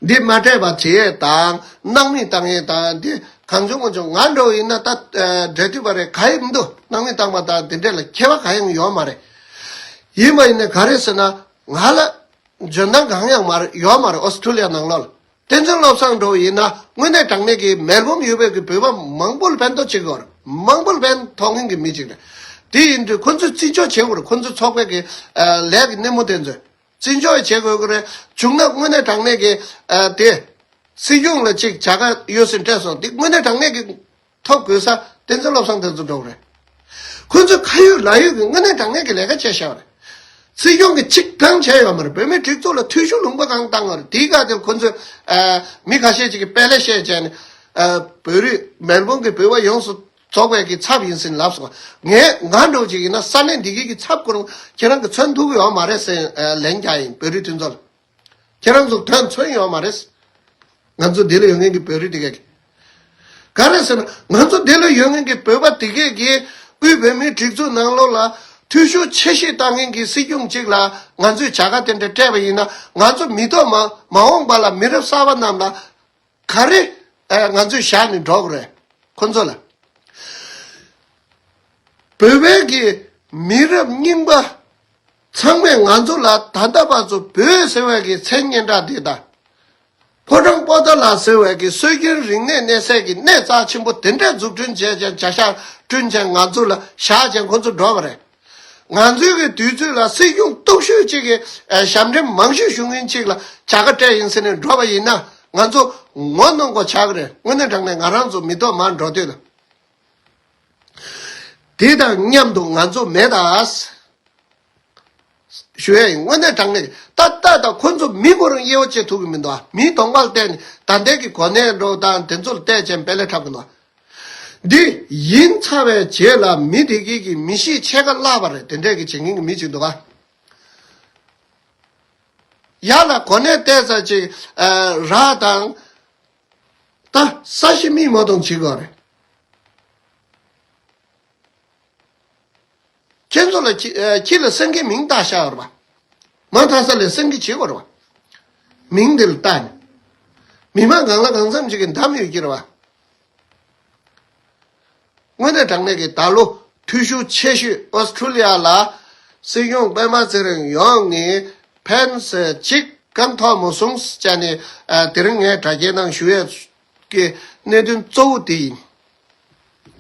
འདི་མ་སྤྲད་པ་བྱེད་ཡས་དང་སྣང་མེད་བཏང་ཡས་དང་འདི་གང་བྱུང་མང་བྱུང་ང་འདྲ་བོ་ཡིན་ན་ད་ཨ་འབྲེལ་མཐུད་པ་རེད་ག་ཡེ་མི་འདུག་སྣང་མེད་བཏང་པ་དང་དེ་འདྲས་ལ་ཁྱད་པར་ག་ཡང་ཡོད་མ་རེད། ཡིན་པ་ཡིན་ནའི་ག་རེ་ཟེར་ན་ང་ལ་འཇོན་ཐང་གང་ཡང་མ་རེད་ཡོད་མ་རེད། ཨོ་སི་ཁྲུ་ལི་ཡ་ནང་ལོགས་ལ་བསྟན་འཛིན་བློ་བཟང་འདྲ་བོ་ཡིན་ན་དངོས་གནས་དྲང་གནས་ཀྱི་མེལ་བོམ་ཡོད་པའི་གི་བོད་པ་མང་པོ་ལ་ཕན་ཐོགས་བྱེད་དགོས་རེད། མང་པོ་ལ་ཕན་ཐོགས་མཁན་གྱི་མི་ཅིག་རེད། དེ་ཡིན་དུས་ཁོ་ཚོས་བརྩི་འཇོག་བྱེད་དགོས་རེད། ཁོ་ཚོ་ཚོགས་པའི་གི་ཨ་ལས་ཀྱི་སྣེ་མོ་དེ་ཚོས། བརྩི་འཇོག་བྱེད་དགོས་ཀྱི་རེད། བྱུང་ན་དངོས་གནས་དྲང་གནས་ཀྱི་ཨ་དེ། སྲིད་སྐྱོང་ལ་ཅིག་བྱ་དགའ་ཡོད་སྲིད་སྤྲད་སོང་། འདི་དངོས་གནས་དྲང་གནས་ཀྱི་ཐོབ་དགོས་ས་བསྟན་འཛིན་བློ་བཟང་དེ་ཚོ་འགྲོ་གི་རེད། ཁོ་ཚོས་ཁ་ཡོད་ལག་ཡོད་ཀྱི་དངོས་གནས་དྲང་གནས་ཀྱི་ལས་ཀ་བྱས་བཞག་པ་རེད། སྲིད་སྐྱོང་གིས་ཅིག་གང་བྱས་ཡོད་མ་རེད། བོད་མིའི་སྒྲིག་འཛུགས་ལ་འཐུས་ཤོར་ལུང་པ་གང་བཏང་བ་རེད། དེའི་སྐབས་དེར་ཁོ་ཚོས་ཨ་མི་ཁ་ཤས་ཅིག་གིས་དཔེ་ལས་བཤད་བྱས་ནས་ཨ་བོད་རིགས་མེལ་བོན་གྱི་བོད་པ་ཡོངས་སུ་ཚོགས་པའི་གི་ཚབ་ཡིན་ཟིན་ལབ་སོང་། ངས་ང་འདྲ་བོ་ཅིག་ཡིན་ན་ས་གནས་འདི་གའི་གི་ཚབ་ཁོ་རང་ཁྱེད་རང་གི་མཚོན་ཐུབ་ཀྱི་ཡོད་མ་རེད་ཟེར་ལན་རྒྱག་ཡིན། བོད་རིགས་མཐུན་ཚོགས་ལ་ཁྱེད་རང་ཚོ་དོན་མཚོན་ཡོད་མ་རེད། ང་ཚོ་འདི་ལ་ཡོད་མཁན་གྱི་བོད་རིགས་དེ་གས་ཀྱི་ག་རེ་ཟེར་ན་ང་ཚོ་འདི་ལ་ཡོད་མཁན་གྱི་བོད་པ་དེ་གས་ཀྱི་དབུས་བོད་མིའི་སྒྲིག་འཛུགས་ནང་ལོགས་ལ་འཐུས་ཤོར་ཆེ་ཤོས་བཏང་མཁན་གྱི་སྲིད་སྐྱོང་གཅིག་ལ་ང་ཚོས་བྱ་དགའ་དེ་འདྲ་སྤྲད་པ་ཡིན་ན་ང་ཚོ་མི་ཐོག་མ་མ་འོངས་པ་ལ་མི་རབས་གསར་པ་རྣམས་ལ། ག་རེ་ཨ་ང་ཚོས་བཞག་ནས་འགྲོ་དགོས་རེད། ཁོ་ཚོ་ལ། བོད་པའི་གི་མི་རབས་རྙིང་པ་ཚང་མས་ང་ཚོ་ལ་ད་ལྟ་བར་དུ་བོད་ཟེར་བའི་གི་མཚན་སྙན་གྲགས་འདི་དང་། ཕོ་བྲང་པོ་ཏཱ་ལ་ཟེར་བའི་གི་སྲོལ་རྒྱུན་རིག་གནས་གནས་སའི་གི་གནས་རྩ་ཆེན་པོ་དེ་འདྲས་འཛུགས་སྐྲུན་བྱས་ཀྱང་བྱ་གཞག་བསྐྲུན་ཀྱང་ང་ཚོ་ལ་བཞག་ཀྱང་ཁོ་ཚོ་འགྲོ་བ་རེད། ང་ཚོའི་གི་དུས་ཚོད་ལ་སྲིད་སྐྱོང་སྟོབས་ཤུགས་གཅིག་གི་ཨ་ཞབས་འདྲེན་མང་ཤོས་ཞུ་མཁན་གཅིག་ལ་བྱ་དགའ་སྤྲད་ཡིན་ཟེར་ནས་འགྲོ་བ་ཡིན་ན་ང་ཚོ་ངོ་གནོང་དགོས་ཆགས་ཀྱི་རེད། དངོས་གནས་དྲང་གནས་ང་རང་ཚོ་མི་ཐོག་མར་འགྲོ་དུས་ལ། དེ་དང་མཉམ་དུ་ང་ཚོ་མེད་ད། ཞུ་ཡ་ཡིན། དངོས་གནས་དྲང་གནས་ད་ལྟ་ད་ཁོ་ཚོ་མི་ཁོ་རང་དབྱེ་བ་འབྱེད་ཐུབ་ཀྱི་མི་འདུག་ཨ་མིའི་གདོང་པར་བལྟས་ནས་ད་ལྟའི་གི་གོ་གནས་འགྲོ་དང་དེ་ཚོ་ལ་བལྟས་བྱས་དཔེ་ལས་འཁྲབ་ཀྱི་འདུག་འདི་ཡིན་ཚར་བའི་རྗེས་ལ་མི་དེ་གིས་ཀྱི་མི་གཤིས་ཕྱེད་ཀ་བརླག་པ་རེད། དེ་འདྲས་ཀྱི་བྱེད་མཁན་གྱི་མི་ཅིག་འདུག་ག་ཡར་ལ་གོ་གནས་བལྟས་ཙང་ཅིག་ཨ་རག་དང་། ད་ས་གཞི་མིག་མ་མཐོང་བྱེད་དགོས་རེད། ཁྱེད་ཚོ་ལ་ཁྱི་ཨ་ཁྱི་ལ་སེང་གེ་མིང་བཏགས་བཞག་ཡོད་རེད་པ། མ་མཐའ་ས་ལ་སེང་གེ་བྱེད་དགོས་རེད་པ། མིང་འདི་ལ་བལྟས་ནས། མི་མང་གང་ལ་གང་འཚམ་ཅིག་གིས་འདམས་ཡོད་ཀྱི་རེད་པ། དངོས་གནས་དྲང་གནས་ཀྱི་ད་ལོ་འཐུས་ཤོར་ཆེ་ཤོས་ཨོ་སི་ཁྲུ་ལི་ཡ་ལ་སྲིད་སྐྱོང་པད་མ་ཚེ་རིང་ཡོང་ནས་ཕན་ཟེར་གཅིག་གང་ཐོག་མ་སོང་ཟེར་ནས། ཨ་དེ་རིང་ངས་དྲ་རྒྱའི་ནང་ཞུ་ཡས་ཀྱི་གནད་དོན་གཙོ་བོ་དེ་ཡིན།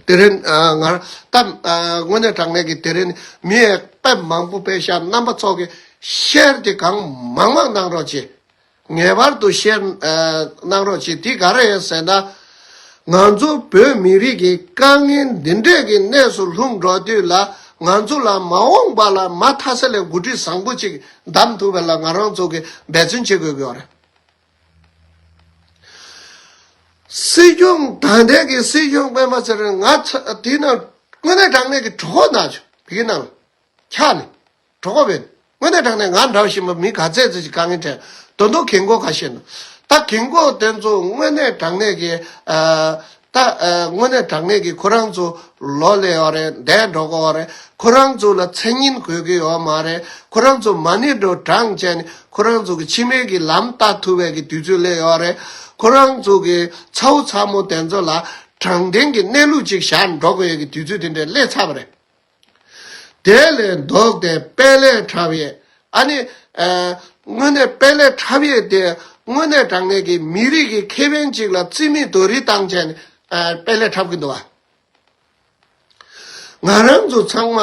དེ་རིང་ཨ་ང་ད་ཨ་དངོས་གནས་དྲང་གནས་ཀྱི་དེ་རིང་མི་ཡས་དཔེ་མང་པོ་དཔེ་ཤག་རྣམ་པ་ཚོ་གི་ཤེར་དེ་གང་མང་མང་གནང་རོགས་བྱེད། ངེས་པར་དུ་ཤེར་ཨ་གནང་རོགས་བྱེད། དེ་ག་རེ་ཡིན་ཟེར་ན། ང་ཚོ་བོད་མི་རིགས་ཀྱི་དཀའ་ངལ་འདི་འདྲས་ཀྱི་གནས་སུ་ལྷུང་འགྲོ་དུས་ལ། ང་ཚོ་ལ་མ་འོངས་པ་ལ་མ་མཐའ་ས་ལས་འགོ་ཁྲིད་བཟང་པོ་ཅིག་འདེམས་ཐུབ་པ་ལ་ང་རང་ཚོ་གི་འབད་བརྩོན་བྱེད་དགོས་ཀྱི་ཡོད་རེད། སྲིད་སྐྱོང་ད་ལྟའི་གི་སྲིད་སྐྱོང་པད་མ་ཚེ་རིང་ང་ཚ་དེ་ན་དངོས་གནས་དྲང་གནས་ཀྱི་གྲོད་ཁོག་ན་ཆུ་བི་གི་ནང་ལ་འཁྱག་ནས་གྲོད་ཁོག་བས། དངོས་གནས་དྲང་གནས་ང་འདྲ་བཞིན་པ་མི་ག་ཚད་ཚད་ཅིག་དཀའ་ངལ་འཕྲད་དོན་དུ་རྒན་གོག་ཁ་ཤས་ནོ། ད་རྒན་གོག་དེ་ཚོ་དངོས་གནས་དྲང་གནས་ཀྱི་ཨ་ད་ཨ་དངོས་གནས་དྲང་གནས་ཀྱི་ཁོ་རང་ཚོ་ལོ་ལས་ཡོད་རེད། འདས་འགྲོ་གི་ཡོད་རེད། ཁོ་རང་ཚོ་ལ་མཚན་སྙན་དགོས་ཀྱི་ཡོད་མ་རེད། ཁོ་རང་ཚོ་མ་ཎི་བགྲང་བྱས་ནས་ཁོ་རང་ཚོ་གི་ཕྱི་མའི་གི་ལམ་བལྟ་ཐུབ་པའི་གི་དུས་ཚོད་སླེབས་ཡོད་རེད། ཁོ་རང་ཚོ་གི་ཚ་བོ་ཚ་མོ་དེ་ཚོ་ལ་དྲང་བདེན་གྱི་གནས་ལུགས་ཅིག་བཞག་འགྲོ་དགོས་ཀྱི་དུས་ཚོད་དེ་འདྲ་སླེབས་ཚར་བ་རེད། དེ་ལས་ལྡོག་སྟེ་དཔལ་ལས་འཁྲབ་ཡས། ཨ་ནི་ཨ་དངོས་གནས་དཔལ་ལས་འཁྲབ་ཡས་དེ་དངོས་གནས་དྲང་གནས་ཀྱི་མི་རིགས་ཀྱི་ཁེ་ཕན་ཅིག་ལ་རྩིས་མེད་རྡོག་རིལ་བཏང་བྱས་ནས་ཨ་དཔལ་ལས་འཁྲབ་ཀྱི་འདུག་བ། ང་རང་ཚོ་ཚང་མ་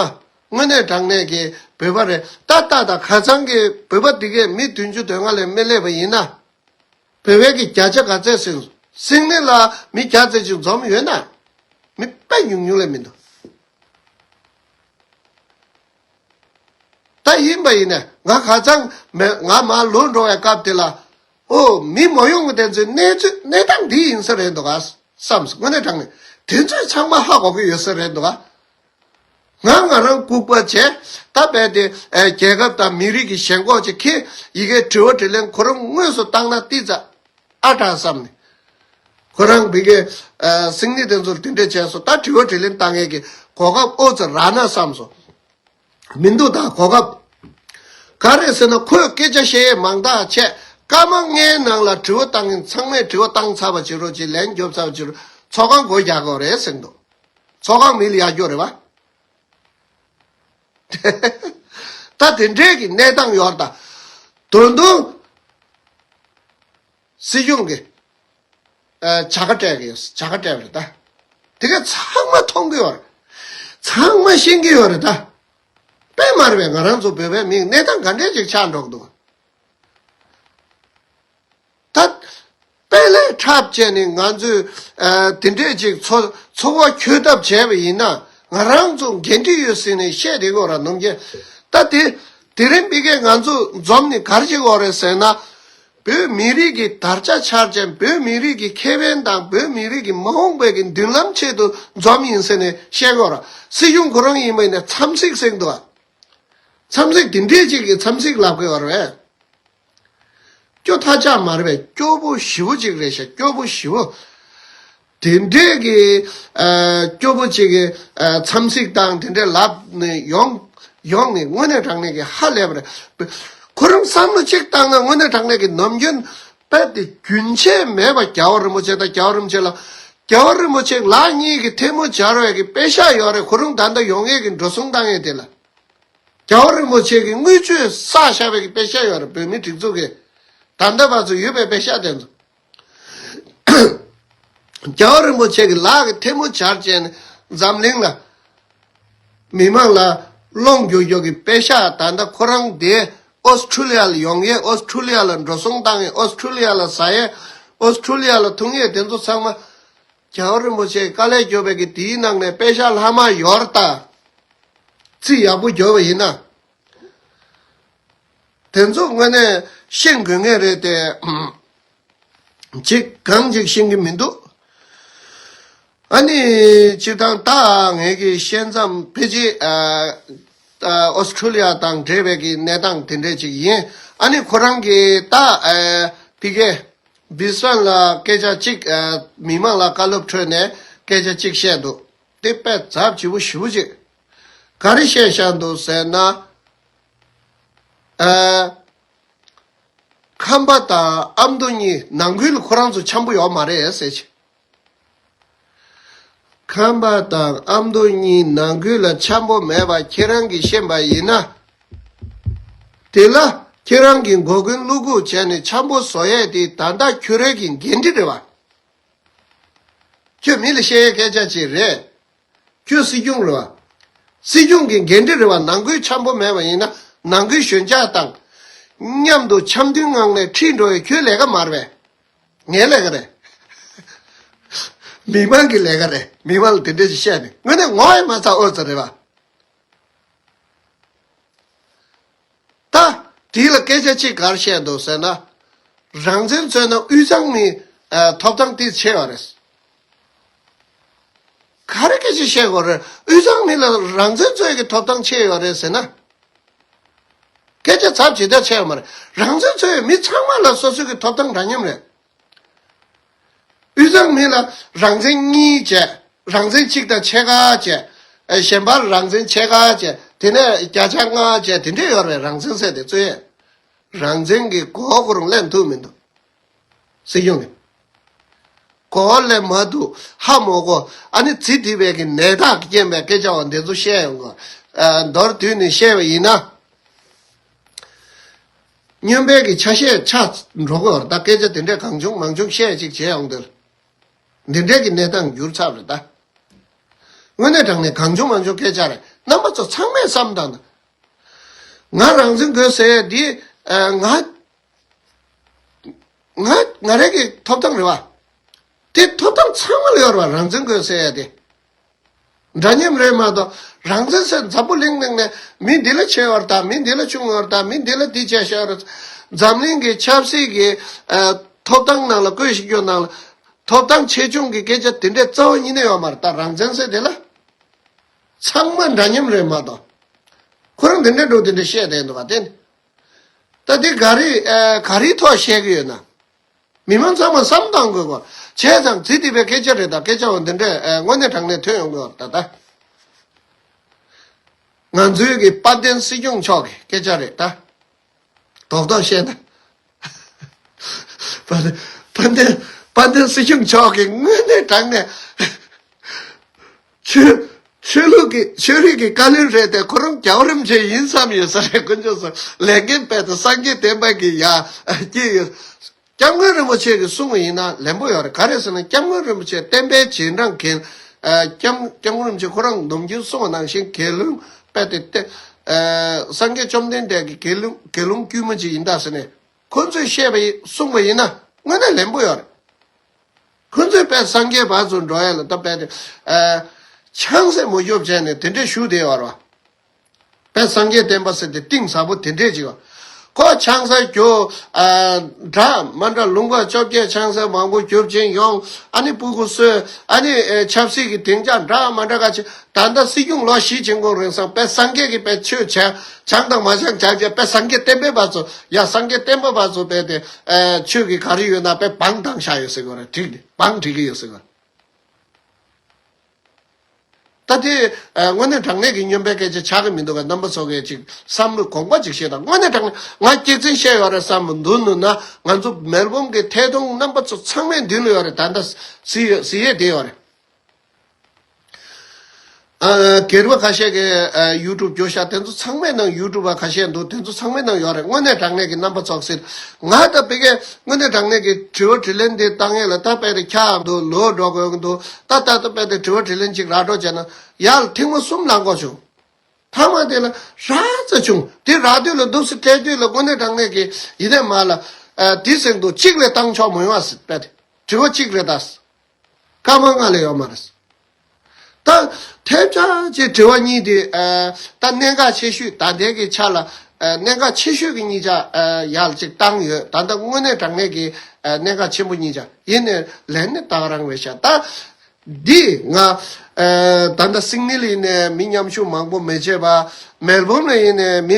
དངོས་གནས་དྲང་གནས་ཀྱི་བོད་པ་རེད། ད་ལྟ་དང་ཁ་སང་གི་བོད་པ་འདི་གས་མི་བདུན་ཅུ་དོན་ལྔ་ལས་མི་སླེབས་པ་ཡིན་ན། བོད་པའི་གི་བརྒྱ་ཆ་ག་ཚད་ཟིན། སིང་ནི་ལ་མི་བརྒྱ་ཙམ་ཅིག་འཛོམས་ཡོད་ན། མི་དཔེ་ཉུང་ཉུང་ལས་མི་འདུག་ད་ཡིན་པ་ཡིན་ན་ང་ཁ་སང་མེ་ང་མར་ལོག་འགྲོ་བའི་སྐབས་དེ་ལ། ཨོ་མི་མ་ཡོང་གི་དེ་ཚོའི་གནས་ཚུལ་གནས་སྟངས་འདི་ཡིན་ས་རེད་འདུག་ག་བསམ་སོང་། དངོས་གནས་དྲང་གནས་དེ་ཚོས་ཚང་མ་ཧ་གོ་གི་ཡོད་ས་རེད་འདུག་ག་ང་ང་རང་ལྐུགས་པ་བྱས། ད་རྦད་དེ་ཨེ་རྒྱལ་ཁབ་དང་མི་རིགས་ཀྱི་ཞེན་ཁོག་ཅིག་ཁེ་ཡི་གེ་དྲི་བ་དྲིས་ལན་ཁོ་རང་དངོས་སུ་བཏང་ན་ཏི་ཙ་ཨ་དྲག་བསམ་ནས། ཁོ་རང་བི་གེ་ཨ་སིང་ནི་དེ་ཚོར་དེ་འདྲས་བྱས་སོང་། ད་དྲི་བ་དྲིས་ལན་བཏང་མཁན་གྱི་གོ་སྐབས་ཨོ་ཙི་རག་ན་བསམ་སོང་། མི་འདུག་ད་གོ་སྐབས། ག་རེ་ཟེར་ན་ཁོས་སྐད་ཆ་བཤད་ཡས་མང་དག་བྱས། སྐར་མ་ལྔའི་ནང་ལ་དྲི་བ་བཏང་མཁན་ཚང་མས་དྲི་བ་བཏང་ཚར་བ་བྱེད་རོགས་བྱེད། ལན་རྒྱོབ་ཚར་བ་བྱེད་རོགས། ཚོགས་ཁང་སྒོ་རྒྱག་དགོས་རེད་ཟེར་འདུག་ཚོགས་ཁང་མི་ལ་ཡར་རྒྱོབ་རེད་བ། ད་དེ་འདྲས་ཀྱི་གནས་སྟངས་ཡོད་རེད་ད། དོན་དུ་སྲིད་སྐྱོང་གི་ཨ་བྱ་དགའ་སྤྲད་ཀྱི་ཡོད། བྱ་དགའ་སྤྲད་པ་རེད་ད། དེ་ག་ཚང་མ་མཐོང་གི་ཡོད་རེད། ཚང་མ་ཤེས་ཀྱི་ཡོད་རེད་ད། དཔེ་མ་རེད་པས། ང་རང་ཚོ་བོད་པའི་མིང་གནས་སྟངས་ག་འདྲས་ཅིག་ཆགས་འགྲོ་གི་འདུག་ད་དཔལ་ལས་འཁྲབ་བྱས་ནས་ང་ཚོས་ཨ་དེ་འདྲས་ཅིག་འཚོ་འཚོ་བ་འཁྱོལ་ཐབས་བྱས་པ་ཡིན་ན་ང་རང་ཚོ་འགན་འཁྲི་ཡོད་ཟེར་ནས་བཤད་བསྡད་ཀྱི་ཡོད་རེད། ནམ་རྒྱུན་ད་དེ་དེ་རིང་འདི་གས་ང་ཚོ་འཛོམས་ནས་ག་རེ་བྱེད་ཀྱི་ཡོད་རེད་ཟེར་ན། བོད་མི་རིགས་ཀྱི་དར་ཆ་འཕྱར་བྱས། བོད་མི་རིགས་ཀྱི་ཁེ་ཕན་དང་བོད་མི་རིགས་ཀྱི་མ་འོངས་པའི་གི་མདུན་ལམ་ཆེད་དུ་འཛོམས་ཡིན་ཟེར་ནས་བཤད་ཀྱི་ཡོད་རེད། སྲིད་སྐྱོང་ཁོ་རང་ཡིན་པ་ཡིན་ན་འཚམས་གཟིགས་ཟེར་གྱི་འདུག་ག་འཚམས་གཟིགས་དེ་འདྲས་ཅིག་གི་འཚམས་གཟིགས་ལབ་ཀྱི་ཡོད་རེད། སྐྱོ་ཐག་ཆག་མ་རེད་པས། སྐྱོ་པོ་ཞེ་པོ་ཅིག་རེད་ཤག་སྐྱོ་པོ་ཞེ་པོ། དེ་འདྲས་ཀྱི་ཨ་སྐྱོ་པོ་ཅིག་གི་ཨ་འཚམས་གཟིགས་དང་དེ་འདྲས་ལབ་ནས་ཡོང་ཡོང་ནས་དངོས་གནས་དྲང་གནས་ཀྱི་ཧ་ལས་པ་རེད། ཁོ་རང་བསམ་བློ་ཅིག་བཏང་ན་དངོས་གནས་དྲང་གནས་ཀྱི་ནམ་རྒྱུན་དཔེ་དེ་རྒྱུན་ཆད་མེད་པ་རྒྱལ་བ་རིན་པོ་ཆེ་དང་། རྒྱལ་བ་རིན་པོ་ཆེ་ལ་རྒྱལ་བ་རིན་པོ་ཆེ་ལག་གཉིས་ཀྱི་ཐལ་མོ་སྦྱར་བའི་གི་པེ་ཤག་ཡོད་རེད། ཁོ་རང་ད་ལྟ་ཡོང་ཡས་ཀྱི་འགྲོ་སོང་བཏང་ཡས་དེ་ལ། རྒྱལ་བ་རིན་པོ་ཆེ་གི་དངུལ་ཆུ་བསགས་བཞག་པའི་པེ་ཤ་ཡོད་རེད། བོད་མི་སྒྲིག་འཛུགས་ཀྱི་ད་ལྟ་བར་དུ་ཡོད་པའི་པེ་ཤ་དེ་ཚོ། རྒྱལ་བ་རིན་པོ་ཆེ་གི་ལག་གི་ཐལ་མོ་སྦྱར་བྱས་ནས་འཛམ་གླིང་ལ་མི་མང་ལ་སློང་རྒྱུ་རྒྱུ་གི་པེ་ཤ། ད་ལྟ་ཁོ་རང་དེ་ཨོ་སི་ཁྲུ་ལི་ཡ་ལ་ཡོང་ཡས། ཨོ་སི་ཁྲུ་ལི་ཡ་ལ་འགྲོ་སོང་བཏང་ཡས། ཨོ་སི་ཁྲུ་ལི་ཡ་ལ་ཟ་ཡས། ཨོ་སི་ཁྲུ་ལི་ཡ་ལ་འཐུང་ཡས། དེ་ཚོ་ཚང་མ། རྒྱལ་བ་རིན་པོ་ཆེས་དཀའ་ལས་བརྒྱབ་པའི་གི་དེའི་ནང་ནས་པེ་ཤ་ལྷག་མ་ཡོད་རེད་ད། རྩིས་ཡག་པོ་བརྒྱབ་པ་ཡིན་ན། དེ་ཚོ་དངོས་གནས་ཤེས་དགོས་ངེས་རེད་དེ། ཅིག་གང་ཅིག་ཤེས་ཀྱི་མི་འདུག་ཨ་ནི་སྤྱིར་བཏང་ད་ངེད་ཀྱི་བཤད་མཚམས་ཕལ་ཆེར་ཨ་ཨ་ཨོ་སི་ཁྲུ་ལི་ཡ་དང་འབྲེལ་བའི་གི་གནས་སྟངས་དེ་འདྲས་ཅིག་ཡིན། ཨ་ནི་ཁོ་རང་གིས་ད་ཨ་ཕི་གེ་བིས་ཝན་ལ་སྐད་ཆ་གཅིག་ཨ་མི་མང་ལ་བཀའ་སློབ་འཕྲོས་ནས་སྐད་ཆ་གཅིག་བཤད་འདུག་དེ་དཔེ་ཚབས་ཆེ་པོ་ཞེ་པོ་ཅིག་ག་རེ་བཤད་བཞག་འདུག་ཟེར་ན། ཨ། ཁམས་པ་དང་ཨ་མདོ་གཉིས་ནང་ཁུལ་ལ་ཁོ་རང་ཚོ་འཆམ་པོ་ཡོད་མ་རེད་ཟེར་གྱི། ཁམས་པ་དང་ཨ་མདོ་གཉིས་ནང་ཁུལ་ལ་འཆམ་པོ་མེད་པ་ཁྱེད་རང་གིས་ཤེས་པ་ཡིན་ན། དེ་ལ་ཁྱེད་རང་གིས་མགོ་རྒུན་བླུག་བླུག་བྱས་ནས་འཆམ་པོ་བཟོ་ཡས་དེ་ད་ལྟ་ཁྱོད་རའི་གི་འགན་འཁྲི་རེད་བ། ཁྱོད་མི་ལ་བཤད་ཡས་སྐད་ཆ་ཅིག་རེད། ཁྱོད་སྲིད་སྐྱོང་རེད་བ། སྲིད་སྐྱོང་གི་འགན་འཁྲི་རེད་བ། ནང་ཁུལ་འཆམ་པོ་མེད་པ་ཡིན་ན་ནང་ཁུལ་ཞོད་འཇགས་དང་། མཉམ་དུ་འཆམ་མཐུན་ངང་ནས་ཁྲིད་འགྲོ་ཡས་ཁྱོད་ལས་ཀ་མ་རེད་པས། ངའི་ལས་ཀ་རེད། མི་མང་གི་ལས་ཀ་རེད། མི་མང་ལ་དེ་འདྲས་ཞིག་བཤད་ནས་དངོས་གནས་ངོ་ཡང་མ་ཚ་ཨོ་ཙི་རེད་བ། ད་དེ་ལ་སྐད་ཆ་གཅིག་ག་རེ་བཤད་འདུག་ཟེར་ན། རང་བཙན་རྩོད་ན་དབུས་གཙང་མི་ཨ་ཐོབ་ཐང་དེ་ཆེ་བ་རེད། ག་རེ་སྐད་ཆ་བཤད་དགོས་རེད། དབུས་གཙང་མི་ལ་རང་བཙན་རྩོད་ཀྱི་ཐོབ་ཐང་ཆེ་ཡོད་རེད་ཟེར་ན། སྐད་ཆ་ཚབས་ཇི་ལྟར་ཆེ་བ་མ་རེད། རང་བཙན་རྩོད་ཡོད་མི་ཚང་མ་ལ་སོ་སོ་གི་ཐོབ་ཐང་འདྲ་མཉམ་རེད། དབུས་གཙང་མི་ལ་རང་བཙན་གཉིས་བྱས། རང་བཙན་གཅིག་དང་ཕྱེད་ཀ་བྱས། ཨ་གཞན་པར་རང་བཙན་ཕྱེད་ཀ་བྱས། དེ་ནས་བརྒྱ་ཆ་ལྔ་བྱས། དེ་འདྲས་ཡོད་རེད། རང་བཙན་ཟེར་དེ་རྩོད་ཡས། རང་བཙན་གྱི་གོ་བ་ཁོ་རང་ལེན་ཐུབ་མི་འདུག་སྲིད་སྐྱོང་གིས་གོ་བ་ལེན་མ་ཐུབ། ཧ་མ་གོ། ཨ་ནི་ཚིག་འདི་བས་ཀྱི་ནད་རྟགས་ཀྱི་རྐྱེན་པས་སྐད་ཆ་བ་འདི་ཚོ་བཤད་ཡོང་གི། ཨ་མདོར་བསྡུས་ནས་བཤད་པ་ཡིན་ན། སྨྱོན་པའི་གི་ཆ་ཤས་ཆགས་འགྲོ་གི་ཡོད་རེད། ད་སྐད་ཆ་དེ་འདྲས་གང་བྱུང་མང་བྱུང་བཤད་ཅིག་བྱས་ཡོང་དུས། འདི་འདྲས་ཀྱི་གནས་སྟངས་འགྱུར་ཚར་རེད་ད། དངོས་གནས་དྲང་གནས་གང་བྱུང་མང་བྱུང་སྐད་ཆ་རེད། རྣམ་པ་ཚོ་ཚང་མས་བསམ་བཏང་དང་། ང་རང་བཙན་དགོས་ཟེར་ཡས་འདི། ཨ་ང་། ང་ང་རང་གི་ཐོབ་ཐང་རེད་བ། དེ་ཐོབ་ཐང་ཚང་མ་ལ་ཡོད་རེད་བ། རང་བཙན་དགོས་ཟེར་ཡས་དེ། འདྲ་མཉམ་རེད་མ་གཏོགས། རང་བཙན་ཟེར་འཛམ་བུ་གླིང་སྟེང་ནས་མི་འདི་ལ་ཆེ་བ་རེད་ད། མི་འདི་ལ་ཆུང་བ་རེད་ད། མི་འདི་ལ་འདི་བྱས་བཞག་རེད། འཛམ་གླིང་གི་ཆབ་སྲིད་ཀྱི་ཨ་ཐོབ་ཐང་ནང་ལ་བཀོད་ཤིག་རྒྱུ་ནང་ལ། ཐོབ་ཐང་ཆེ་ཆུང་གི་སྐད་ཆ་དེ་འདྲའི་རྩ་བ་ཉིད་ནས་ཡོད་མ་རེད་ད། རང་བཙན་ཟེར་དེ་ལ། ཚང་མ་འདྲ་མཉམ་རེད་མ་གཏོགས། ཁོ་རང་དེ་འདྲ་འགྲོ་དེ་འདྲ་བཤད་བསྡད་འདུག་ག་དེ་ནི། ད་དེ་ག་རེ་ཨ་ག་རེའི་ཐོག་བཤད་ཀྱི་ཡོད་ན། མི་མང་ཚང་མ་བསམ་བཏང་དགོས་གོ། བྱས་ཙང་ཚིག་འདི་པའི་སྐད་ཆ་རེད་ད། སྐད་ཆ་འོ་འདི་འདྲས་ཨ་དངོས་གནས་དྲང་གནས་ཐོན་ཡོང་གི་ཡོད་རེད་ད་ད། ང་ཚོའི་གི་དཔལ་ལྡན་སྲིད་སྐྱོང་མཆོག་གི་སྐད་ཆ་རེད་ད། རྡོག་རྡོག་བཤད་ན། དཔལ་ལྡན་དཔལ་ལྡན་དཔལ་ལྡན་སྲིད་སྐྱོང་མཆོག་གིས་དངོས་གནས་དྲང་གནས་ཆོས་ཆོས་ལུགས་ཀྱི་ཆོས་རིག་གི་བཀའ་བློན་རེད་དེ། ཁོ་རང་རྒྱལ་བ་རིན་པོ་ཆེ་ཡིན་བསམ་ཡོད་ས་རེད། དཀོན་མཆོག་གསུམ་ལས་འགན་སྤེལ་ཏེ་སངས་རྒྱས་བསྟན་པ་གི་ཡ་སྐྱེས་ཡོད། སྐྱབས་མགོན་རིན་པོ་ཆེ་གིས་གསུངས་པ་ཡིན་ན་ལན་པོ་ཡོད་རེད། ག་རེ་ཟེར་ན་སྐྱབས་མགོན་རིན་པོ་ཆེ་བསྟན་པའི་རྗེས་འབྲང་གིན། ཨ་སྐྱབས་སྐྱབས་མགོན་རིན་པོ་ཆེ་ཁོ་རང་ནམ་རྒྱུན་གསུངས་པ་ནང་བཞིན་དགེ་སློང་དཔེ་དེ་སྟེ། ཨ་སངས་རྒྱས་བཅོམ་ལྡན་འདས་ཀྱི་དགེ་སློང་དགེ་སློང་དཀྱུས་མ་ཅིག་ཡིན་ད་ཟེར་ནས་ཁོ་ཚོས་བཤད་པ་ཡིན་གསུངས་པ་ཡིན་ན་དངོས་གནས་ལན་པོ་ཡོད་རེད། ཁོ་ཚོས་དཔེ་སངས་རྒྱས་བར་དུ་འགྲོ་ཡ་ལ་ད་དཔེ་དེ། ཨ་ཆང་ས་མ་སྐྱོབ་བྱས་ནས་དེ་འདྲས་ཞུ་བསྡད་ཡོད་རེད་བ། དཔེ་སངས་རྒྱས་བསྟན་པ་ཟེར་དེ་གཏིང་ཟབ་པོ་དེ་འདྲས་ཅིག་ཡོད། ཁོ་ཆང་ས་རྒྱུ། ཨ་འདྲ་མ་འདྲ་ལུང་པ་བཅོ་བརྒྱད་ཆང་ས་མང་པོ་རྒྱུ་བྱིན་ཡོང་། ཨ་ནི་སྤུ་གུ་གསོས། ཨ་ནི་ཨེ་ཆབ་སྲིད་ཀྱི་སྡིངས་ཆ་འདྲ་མ་འདྲ་ག་ཅིག་ད་ལྟ་སྲིད་སྐྱོང་ལོ་བཞི་བྱིན་གོང་རིང་སང་དཔེ་སངས་རྒྱས་ཀྱི་དཔེ་ཆོས་བྱ་བྱང་དང་མ་བྱང་བྱ་བྱ་དཔེ་སངས་རྒྱས་བསྟན་པའི་བར་དུ་ཡ་སངས་རྒྱས་བསྟན་པའི་བར་དུ་དཔེ་དེ་ཨེ་ཆོས་ཀྱི་ག་རེ་ཡོད་ན་དཔེ་བང་བཏང་བཞག་ཡོད་ཟེར་གོ་རེད། བྲིས་ནས་བང་བྲིས་ཀྱི་ཡོད་ཟེར་གོ། ད་དེ་ཨ་དངོས་གནས་དྲང་གནས་ཀྱི་སྨྱོན་པའི་སྐད་ཆ་ཆགས་ཀྱི་མི་འདུག་ག་རྣམ་པ་ཚོ་གིས་ཅིག་བསམ་བློ་དགོངས་པ་ཅིག་བཞེས་དང་། དངོས་གནས་དྲང་གནས་ང་སྐྱག་རྫུན་བཤད་ཡོད་རེད་བསམ་མི་འདུག་ནུ་ན། ང་ཚོ་མེལ་བོན་གྱི་ཐད་གཏོང་རྣམ་པ་ཚོ་ཚང་མའི་མདུན་ལ་ཡོད་རེད། ད་ལྟ་གཟིགས་ཡོད་གཟིགས་ཡས་བསྡད་ཡོད་རེད། ཨ་སྒེར་པ་ཁ་ཤས་ཀྱིས་ཨ་ཡུ་ཊུབ་བརྒྱུད་བཞག་དེ་ཚོ་ཚང་མའི་ནང་ཡུ་ཊུབ་པ་ཁ་ཤས་འདུག་དེ་ཚོ་ཚང་མའི་ནང་ཡོད་རེད། དངོས་གནས་དྲང་གནས་ཀྱི་རྣམ་པ་ཚོ་གཟིགས། ང་ད་ཕ་གིའི་དངོས་གནས་དྲང་གནས་ཀྱི་དྲི་བ་དྲིས་ལན་འདི་བཏང་ཡས་ལ་ད་དཔེ་དེ་འཁྱག་འདུག་ལོག་འགྲོ་དགོས་ཀྱི་འདུག་ད་ད་ད་དཔེ་དེ་དྲི་བ་དྲིས་ལན་ཅིག་རག་འགྲོ་བྱས་ན་ཡར་ལ་ཐེངས་མ་གསུམ་ལངས་དགོས་བྱུང་། མཐའ་མ་དེ་ལ་རག་ཙམ་བྱུང་། དེ་རག་དུས་ལ་འདུག་སེ་སྤྲད་དུས་ལ་དངོས་གནས་དྲང་གནས་ཀྱི་ཡིན་ནའི་མ་ལ་ཨ་དེ་ཟེར་འདུག་གཅིག་ལས་བཏང་ཆོག་མ་ཡོང་བ་ཟེར། དཔེ་དེ་དྲི་བ་གཅིག་རེད་ད། སྐར་མ་ལྔ་ལས་ཡོད་མ་རེད། ད་ཐེབས་ཆག་ཅིག་དྲི་བ་གཉིས་དེ་ཨ་ད་གནད་འགག་ཆེ་ཤོས་ད་ལྟའི་གི་ཆ་ལ་ཨ་གནད་འགག་ཆེ་ཤོས་ཀྱི་གཉིས་ཆ་ཨ་ཡར་ཅིག་བཏང་ཡོད། ད་ལྟ་དངོས་གནས་དྲང་གནས་ཀྱི་ཨ་གནད་འགག་ཆེན་པོ་གཉིས་ཆ་ཡིན་ནའི་ལན་ནི་ད་ག་རང་རེད་ཤག་ད་འདི་ང་ཨ་ད་ལྟ་སིད་ནི་ལ་ཡིན་ནའི་མི་མཉམ་ཞུགས་མང་པོ་མི་བྱེད་པ། མེལ་བོན་ལ་ཡིན་ནའི་མི་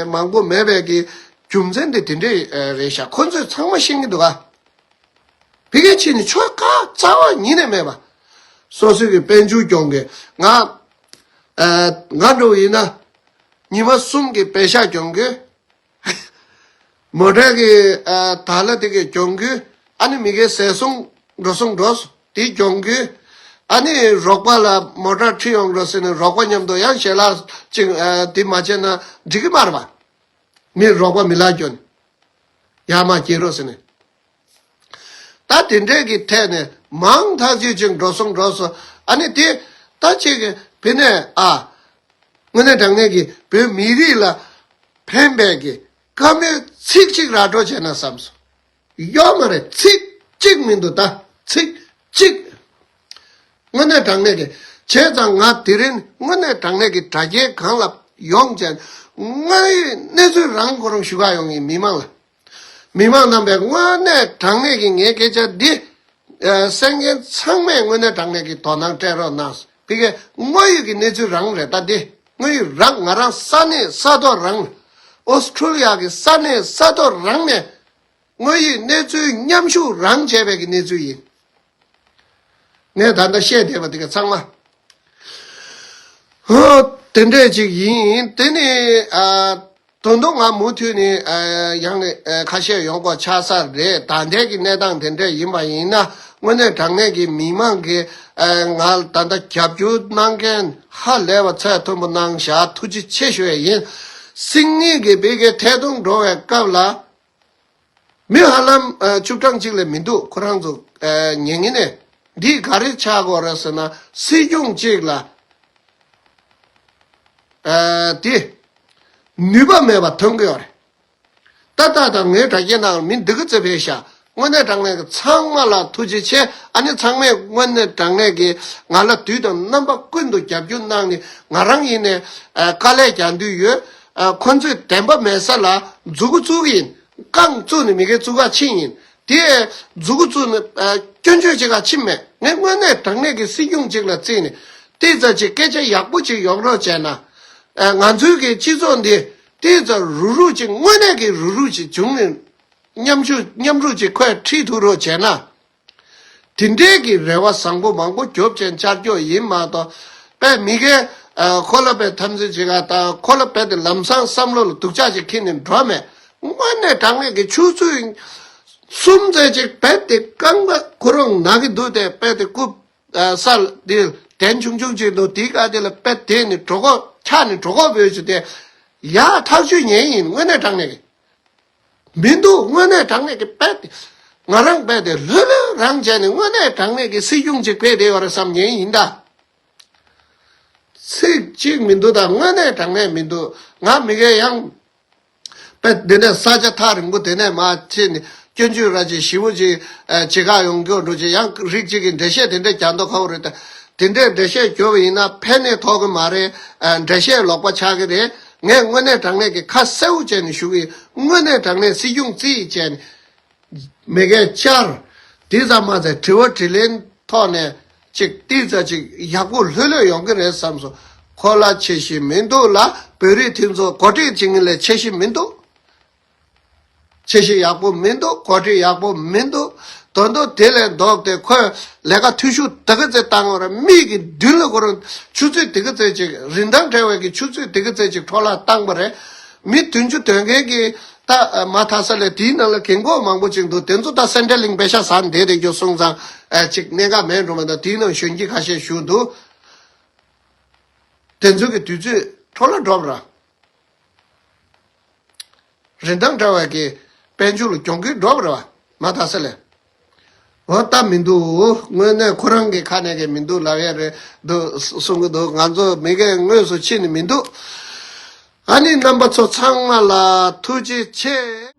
མང་པོ་མེད་པའི་གི་རྒྱུ་མཚན་དེ་དེ་འདྲས་རེད་ཤག་ཁོ་ཚོས་ཚང་མ་ཤེས་ཀྱི་འདུག་ག་ཕ་གིར་ཕྱིན་ནས་ཆོལ་ཁ་རྩ་བ་ཉིད་ནས་མེད་པ། སོ་སོའི་གི་དཔལ་འབྱོར་སྐྱོང་གི། ང་ཨ་ང་འདྲ་བོ་ཡིན་ན་ཉི་མ་གསུམ་གི་པེ་ཤག་སྐྱོང་གི། མོ་ཊ་གི་ཨ་དར་ལ་དེ་གི་གྱོང་གུད། ཨ་ནི་མི་གའི་ཟས་སོང་འགྲོ་སོང་འགྲོ་སོང་དེའི་གྱོང་གུད། ཨ་ནི་རོགས་པ་ལ་མོ་ཊ་ཁྲིད་ཡོང་འགྲོ་ཟེར་ནས་རོགས་པ་མཉམ་དུ་ཡང་ཞལ་ལག་ཅིག་ཨ་དེ་མ་བྱས་ན་འགྲིག་གི་མ་རེད་པ། མི་རོགས་པ་མི་ལ་སྐྱོན་ཡར་མར་སྐྱེལ་རོགས་ཟེར་ནས། ད་དེ་འདྲས་ཀྱི་ཐད་ནས་མང་ཐག་ཆོད་ཅིག་འགྲོ་སོང་འགྲོ་སོང་། ཨ་ནི་དེ་ད་ཅིག་གི་བི་ནས་ཨ། དངོས་གནས་དྲང་གནས་ཀྱི་བོད་མི་རིགས་ལ་ཕན་པའི་གི་བཀའ་མོལ་ཚིག་གཅིག་ར་སྤྲོད་བྱས་ན་བསམ་སོང་། ཡོད་མ་རེད། ཚིག་གཅིག་མི་འདུག་ད་ཚིག་གཅིག་དངོས་གནས་དྲང་གནས་ཀྱི་བྱས་ཙང་ང་དེ་རིང་དངོས་གནས་དྲང་གནས་ཀྱི་དྲ་རྒྱའི་སྒང་ལ་ཡོང་བྱས་དངོས་ཡོད་གནས་ཚུལ་རང་ཁོ་རང་ཞུ་ག་ཡོང་གི་མི་མང་ལ། མི་མང་རྣམ་པས་དངོས་གནས་དྲང་གནས་ཀྱི་ངའི་སྐད་ཆ་འདི། ཨ་གསན་མཁན་ཚང་མས་དངོས་གནས་དྲང་གནས་ཀྱི་དོ་སྣང་སྤྲད་རོགས་གནང་། ཕ་གིའི་དངོས་ཡོད་ཀྱི་གནས་ཚུལ་རང་རེད་ད་འདི། དངོས་ཡོད་རང་ང་རང་ས་གནས་ས་ཐོག་རང་། ཨོ་སི་ཁྲུ་ལི་ཡ་གི་ས་གནས་ས་ཐོག་རང་ནས་དངོས་ཡོད་གནས་ཚུལ་མཉམ་ཞུགས་རང་བྱས་པའི་གི་གནས་ཚུལ་ཡིན། ངས་ད་ལྟ་བཤད་བསྡད་པ་དེ་ག་ཚང་མ། ཧོ། དེ་འདྲས་ཅིག་ཡིན། དེ་ནི་ཨ། དོན་དུ་ང་མུ་མཐུད་ནས་ཨ་ཡང་ནས་ཨ་ཁ་ཤས་ཡོང་དགོས་ཆགས་ས་རེད། ད་ལྟའི་གི་གནས་སྟངས་དེ་འདྲས་ཡིན་པ་ཡིན་ན་དངོས་གནས་དྲང་གནས་ཀྱི་མི་མང་གི་ཨ་ང་ད་ལྟ་རྒྱབ་སྐྱོར་གནང་མཁན་ཧ་ལས་པ་ཚད་མཐོན་པོ་གནང་བཞག་ཐུགས་རྗེ་ཆེ་ཞུ་ཡས་ཡིན། སང་ཉིན་གི་ཕ་གིའི་ཐད་གཏོང་འགྲོ་བའི་སྐབས་ལ། མི་ཧ་ལམ་ཨ་བཅུ་གྲངས་གཅིག་ལས་མི་འདུག་ཁོ་རང་ཚོ་ཨ་ཉན་གྱི་ནས། འདི་ག་རེ་ཆགས་ཀྱི་ཡོད་རེད་ཟེར་ན་སྲིད་སྐྱོང་གཅིག་ལ་ཨ་དེ་ནུས་པ་མེད་པ་ཐོན་གྱི་ཡོད་རེད། ད་ལྟ་ད་ངའི་དྲ་རྒྱའི་ནང་མི་འདི་ག་ཙམ་ཕེབས་ཤག་དངོས་གནས་དྲང་གནས་ཀྱི་ཚང་མ་ལ་ཐུགས་རྗེ་ཆེ། ཨ་ནི་ཚང་མས་དངོས་གནས་དྲང་གནས་ཀྱི་ང་ལ་དུས་དང་རྣམ་པ་ཀུན་ཏུ་རྒྱབ་སྐྱོར་གནང་ནས་ང་རང་ཡིན་ནས་ཨ་དཀའ་ལས་རྒྱག་འདོད་ཡོད། ཨ་ཁོ་ཚོས་བདེན་པ་མེད་ས་ལ་མཛུ་གུ་བཙུགས་ཀྱི་ཡིན། རྐང་བཙུགས་ནས་མི་སྒེར་བཙུགས་ག་ཕྱིན་ཡིན། དེ་མཛུ་གུ་བཙུགས་ནས་ཨ་སྐྱོན་བརྗོད་བྱེད་ག་ཕྱིན་མེད། ངས་དངོས་གནས་དྲང་གནས་ཀྱི་སྲིད་སྐྱོང་གཅིག་ལ་བརྩིས་ནས་ཏོག་ཙམ་ཅིག་སྐད་ཆ་ཡག་པོ་ཅིག་ཡོང་རོགས་བྱས་ན། ཨ་ང་ཚོའི་གི་སྤྱི་ཚོགས་འདི་ཏོག་ཙམ་རུག་རུག་ཅིག་དངོས་གནས་ཀྱི་རུག་རུག་ཅིག་བྱུང་ནས་མཉམ་ཞུགས་མཉམ་རུབ་ཅིག་ཁོས་ཁྲིད་ཐུབ་རོགས་བྱས་ན། དེ་འདྲའི་གི་རེ་བ་བཟང་པོ་མང་པོ་རྒྱོབ་ཅན་བཅར་རྒྱོ་ཡིན་མ་གཏོགས། དཔེ་མི་སྒེར་ཨ་ཁོ་ལ་དཔེ་འཐབ་འཛིང་བྱེད་ག་དང་ཁོ་ལ་དཔེ་དེ་ལམ་སང་བསམ་བློ་ལ་སྡུག་ཅག་ཅིག་ཁྱེར་ནས་འགྲོ་མེད། དངོས་གནས་དྲང་གནས་ཀྱི་ཆུ་ཚོད་གསུམ་ཙམ་ཅིག་རྦད་དེ་རྐང་པ་ཁོ་རང་ན་གི་འདུག་སྟེ་དཔེ་དེ་རྐུབ་ཨ་ས་ལ་དེ་གདན་ཆུང་ཆུང་ཅིག་འདུག་དེའི་སྒང་དེ་ལ་དཔེ་དེ་ནི་གྲོད་ཁོག་འཁྱག་ནས་གྲོད་ཁོག་བོས་ཅིག་དེ་ཡག་ཐག་ཆོད་ཉན་ཡིན། དངོས་གནས་དྲང་གནས་ཀྱི། མི་འདུག་དངོས་གནས་དྲང་གནས་ཀྱི་དཔེ་དེ། ང་རང་དཔེ་དེ་ལྷོད་ལྷོད་རང་བྱས་ནས་དངོས་གནས་དྲང་གནས་ཀྱི་སྲིད་སྐྱོང་ཅིག་དཔེ་དེ་ཡོད་རེད་བསམ་ཉན་ཡིན་ད། ཚིག་གཅིག་མི་འདུག་ད་དངོས་གནས་དྲང་གནས་མི་འདུག་ང་མི་སྒེར་ཡང་དཔེ་འདི་ནས་ས་ཆ་ཐག་རིང་པོ་དེ་ནས་མར་ཕྱིན་ནས་སྐྱོན་བརྗོད་ར་ཅིག་ཞེ་པོ་ཅིག་ཨ་བྱེད་ག་ཡོང་རྒྱུ་འགྲོ་ཅིག་ཡང་རིགས་གཅིག་གིས་འགྲེལ་བཤད་དེ་འདྲ་རྒྱག་མདོག་ཁ་པོ་རེད་ད། དེ་འདྲས་འགྲེལ་བཤད་བརྒྱབ་པ་ཡིན་ན་ཕན་ནས་ཐོགས་ཀྱི་མ་རེད། ཨ་འགྲེལ་བཤད་ལོག་པ་ཆགས་ཀྱི་རེད། ངས་དངོས་གནས་དྲང་གནས་ཀྱི་ཁ་གསལ་པོ་བྱས་ནས་ཞུ་གི་ཡིན། དངོས་གནས་དྲང་གནས་སྲིད་སྐྱོང་རྩིས་བྱས་ནས་མི་སྒེར་བཅར། དེ་ཙམ་མ་ཟད་དྲི་བ་དྲིས་ལན་ཐོག་ནས་ཅིག་ཏོག་ཙམ་ཅིག་ཡག་པོ་ལྷོད་ལྷོད་ཡོང་གི་རེད་བསམ་སོང་། ཁོ་ལ་ཆེ་ཤེས་མི་འདུག་ལ་བོད་རིགས་དེ་ཚོ་གོ་སྒྲིག་བྱེད་མཁན་ལས་ཆེ་ཤེས་མི་འདུག་ཆེ་ཤེས་ཡག་པོ་མི་འདུག་གོ་སྒྲིག་ཡག་པོ་མི་འདུག་དོན་དུ་དེ་ལས་ལྡོག་སྟེ་ཁོས་ལས་ཀ་འཐུས་ཤུགས་དེ་ག་ཚད་བཏང་བ་རེད། མིག་གི་མདུན་ལ་ཁོ་རང་ཆུ་ཚོད་དེ་ག་ཚད་ཅིག་རིན་ཐང་བྲལ་བའི་གི་ཆུ་ཚོད་དེ་ག་ཚད་ཅིག་འཕྲོ་བརླག་བཏང་བ་རེད། མི་བདུན་ཅུ་དོན་ལྔ་གི་ད་མ་མཐའ་ས་ལས་དེའི་ནང་ལ་རྒན་གོག་མང་པོ་ཅིག་འདུག་དེ་ཚོ་ད་སེན་ཊར་ལིང་པེ་ཤ་ཟ་བསྡད་དེ་རྒྱུ་སོང་ཙང་ཨ་ཅིག་གནད་འགག་མེད་འགྲོ་མ་གཏོགས་དེའི་ནང་གཞོན་སྐྱེས་ཁ་ཤས་བཞུགས་འདུག་དེ་ཚོ་གི་དུས་ཚོད་འཕྲོ་བརླག་འགྲོ་བ་རེད། རིན་ཐང་བྲལ་བའི་གི་དཔལ་འབྱོར་ལ་གྱོང་གུན་འགྲོ་བ་རེད་བ། མ་མཐའ་ས་ལས། འོ་ད་མི་འདུག་དངོས་གནས་ཁོ་རང་གི་ཁ་ནས་གི་མི་འདུག་ལབ་ཡ་རེད་འདུག་གསུང་གི་འདུག་ང་ཚོ་མི་སྒེར་དངོས་སུ་ཕྱིན་ནས་མི་འདུག་ཨ་ནི་རྣམ་པ་ཚོ་ཚང་མ་ལ་ཐུགས་རྗེ་ཆེ།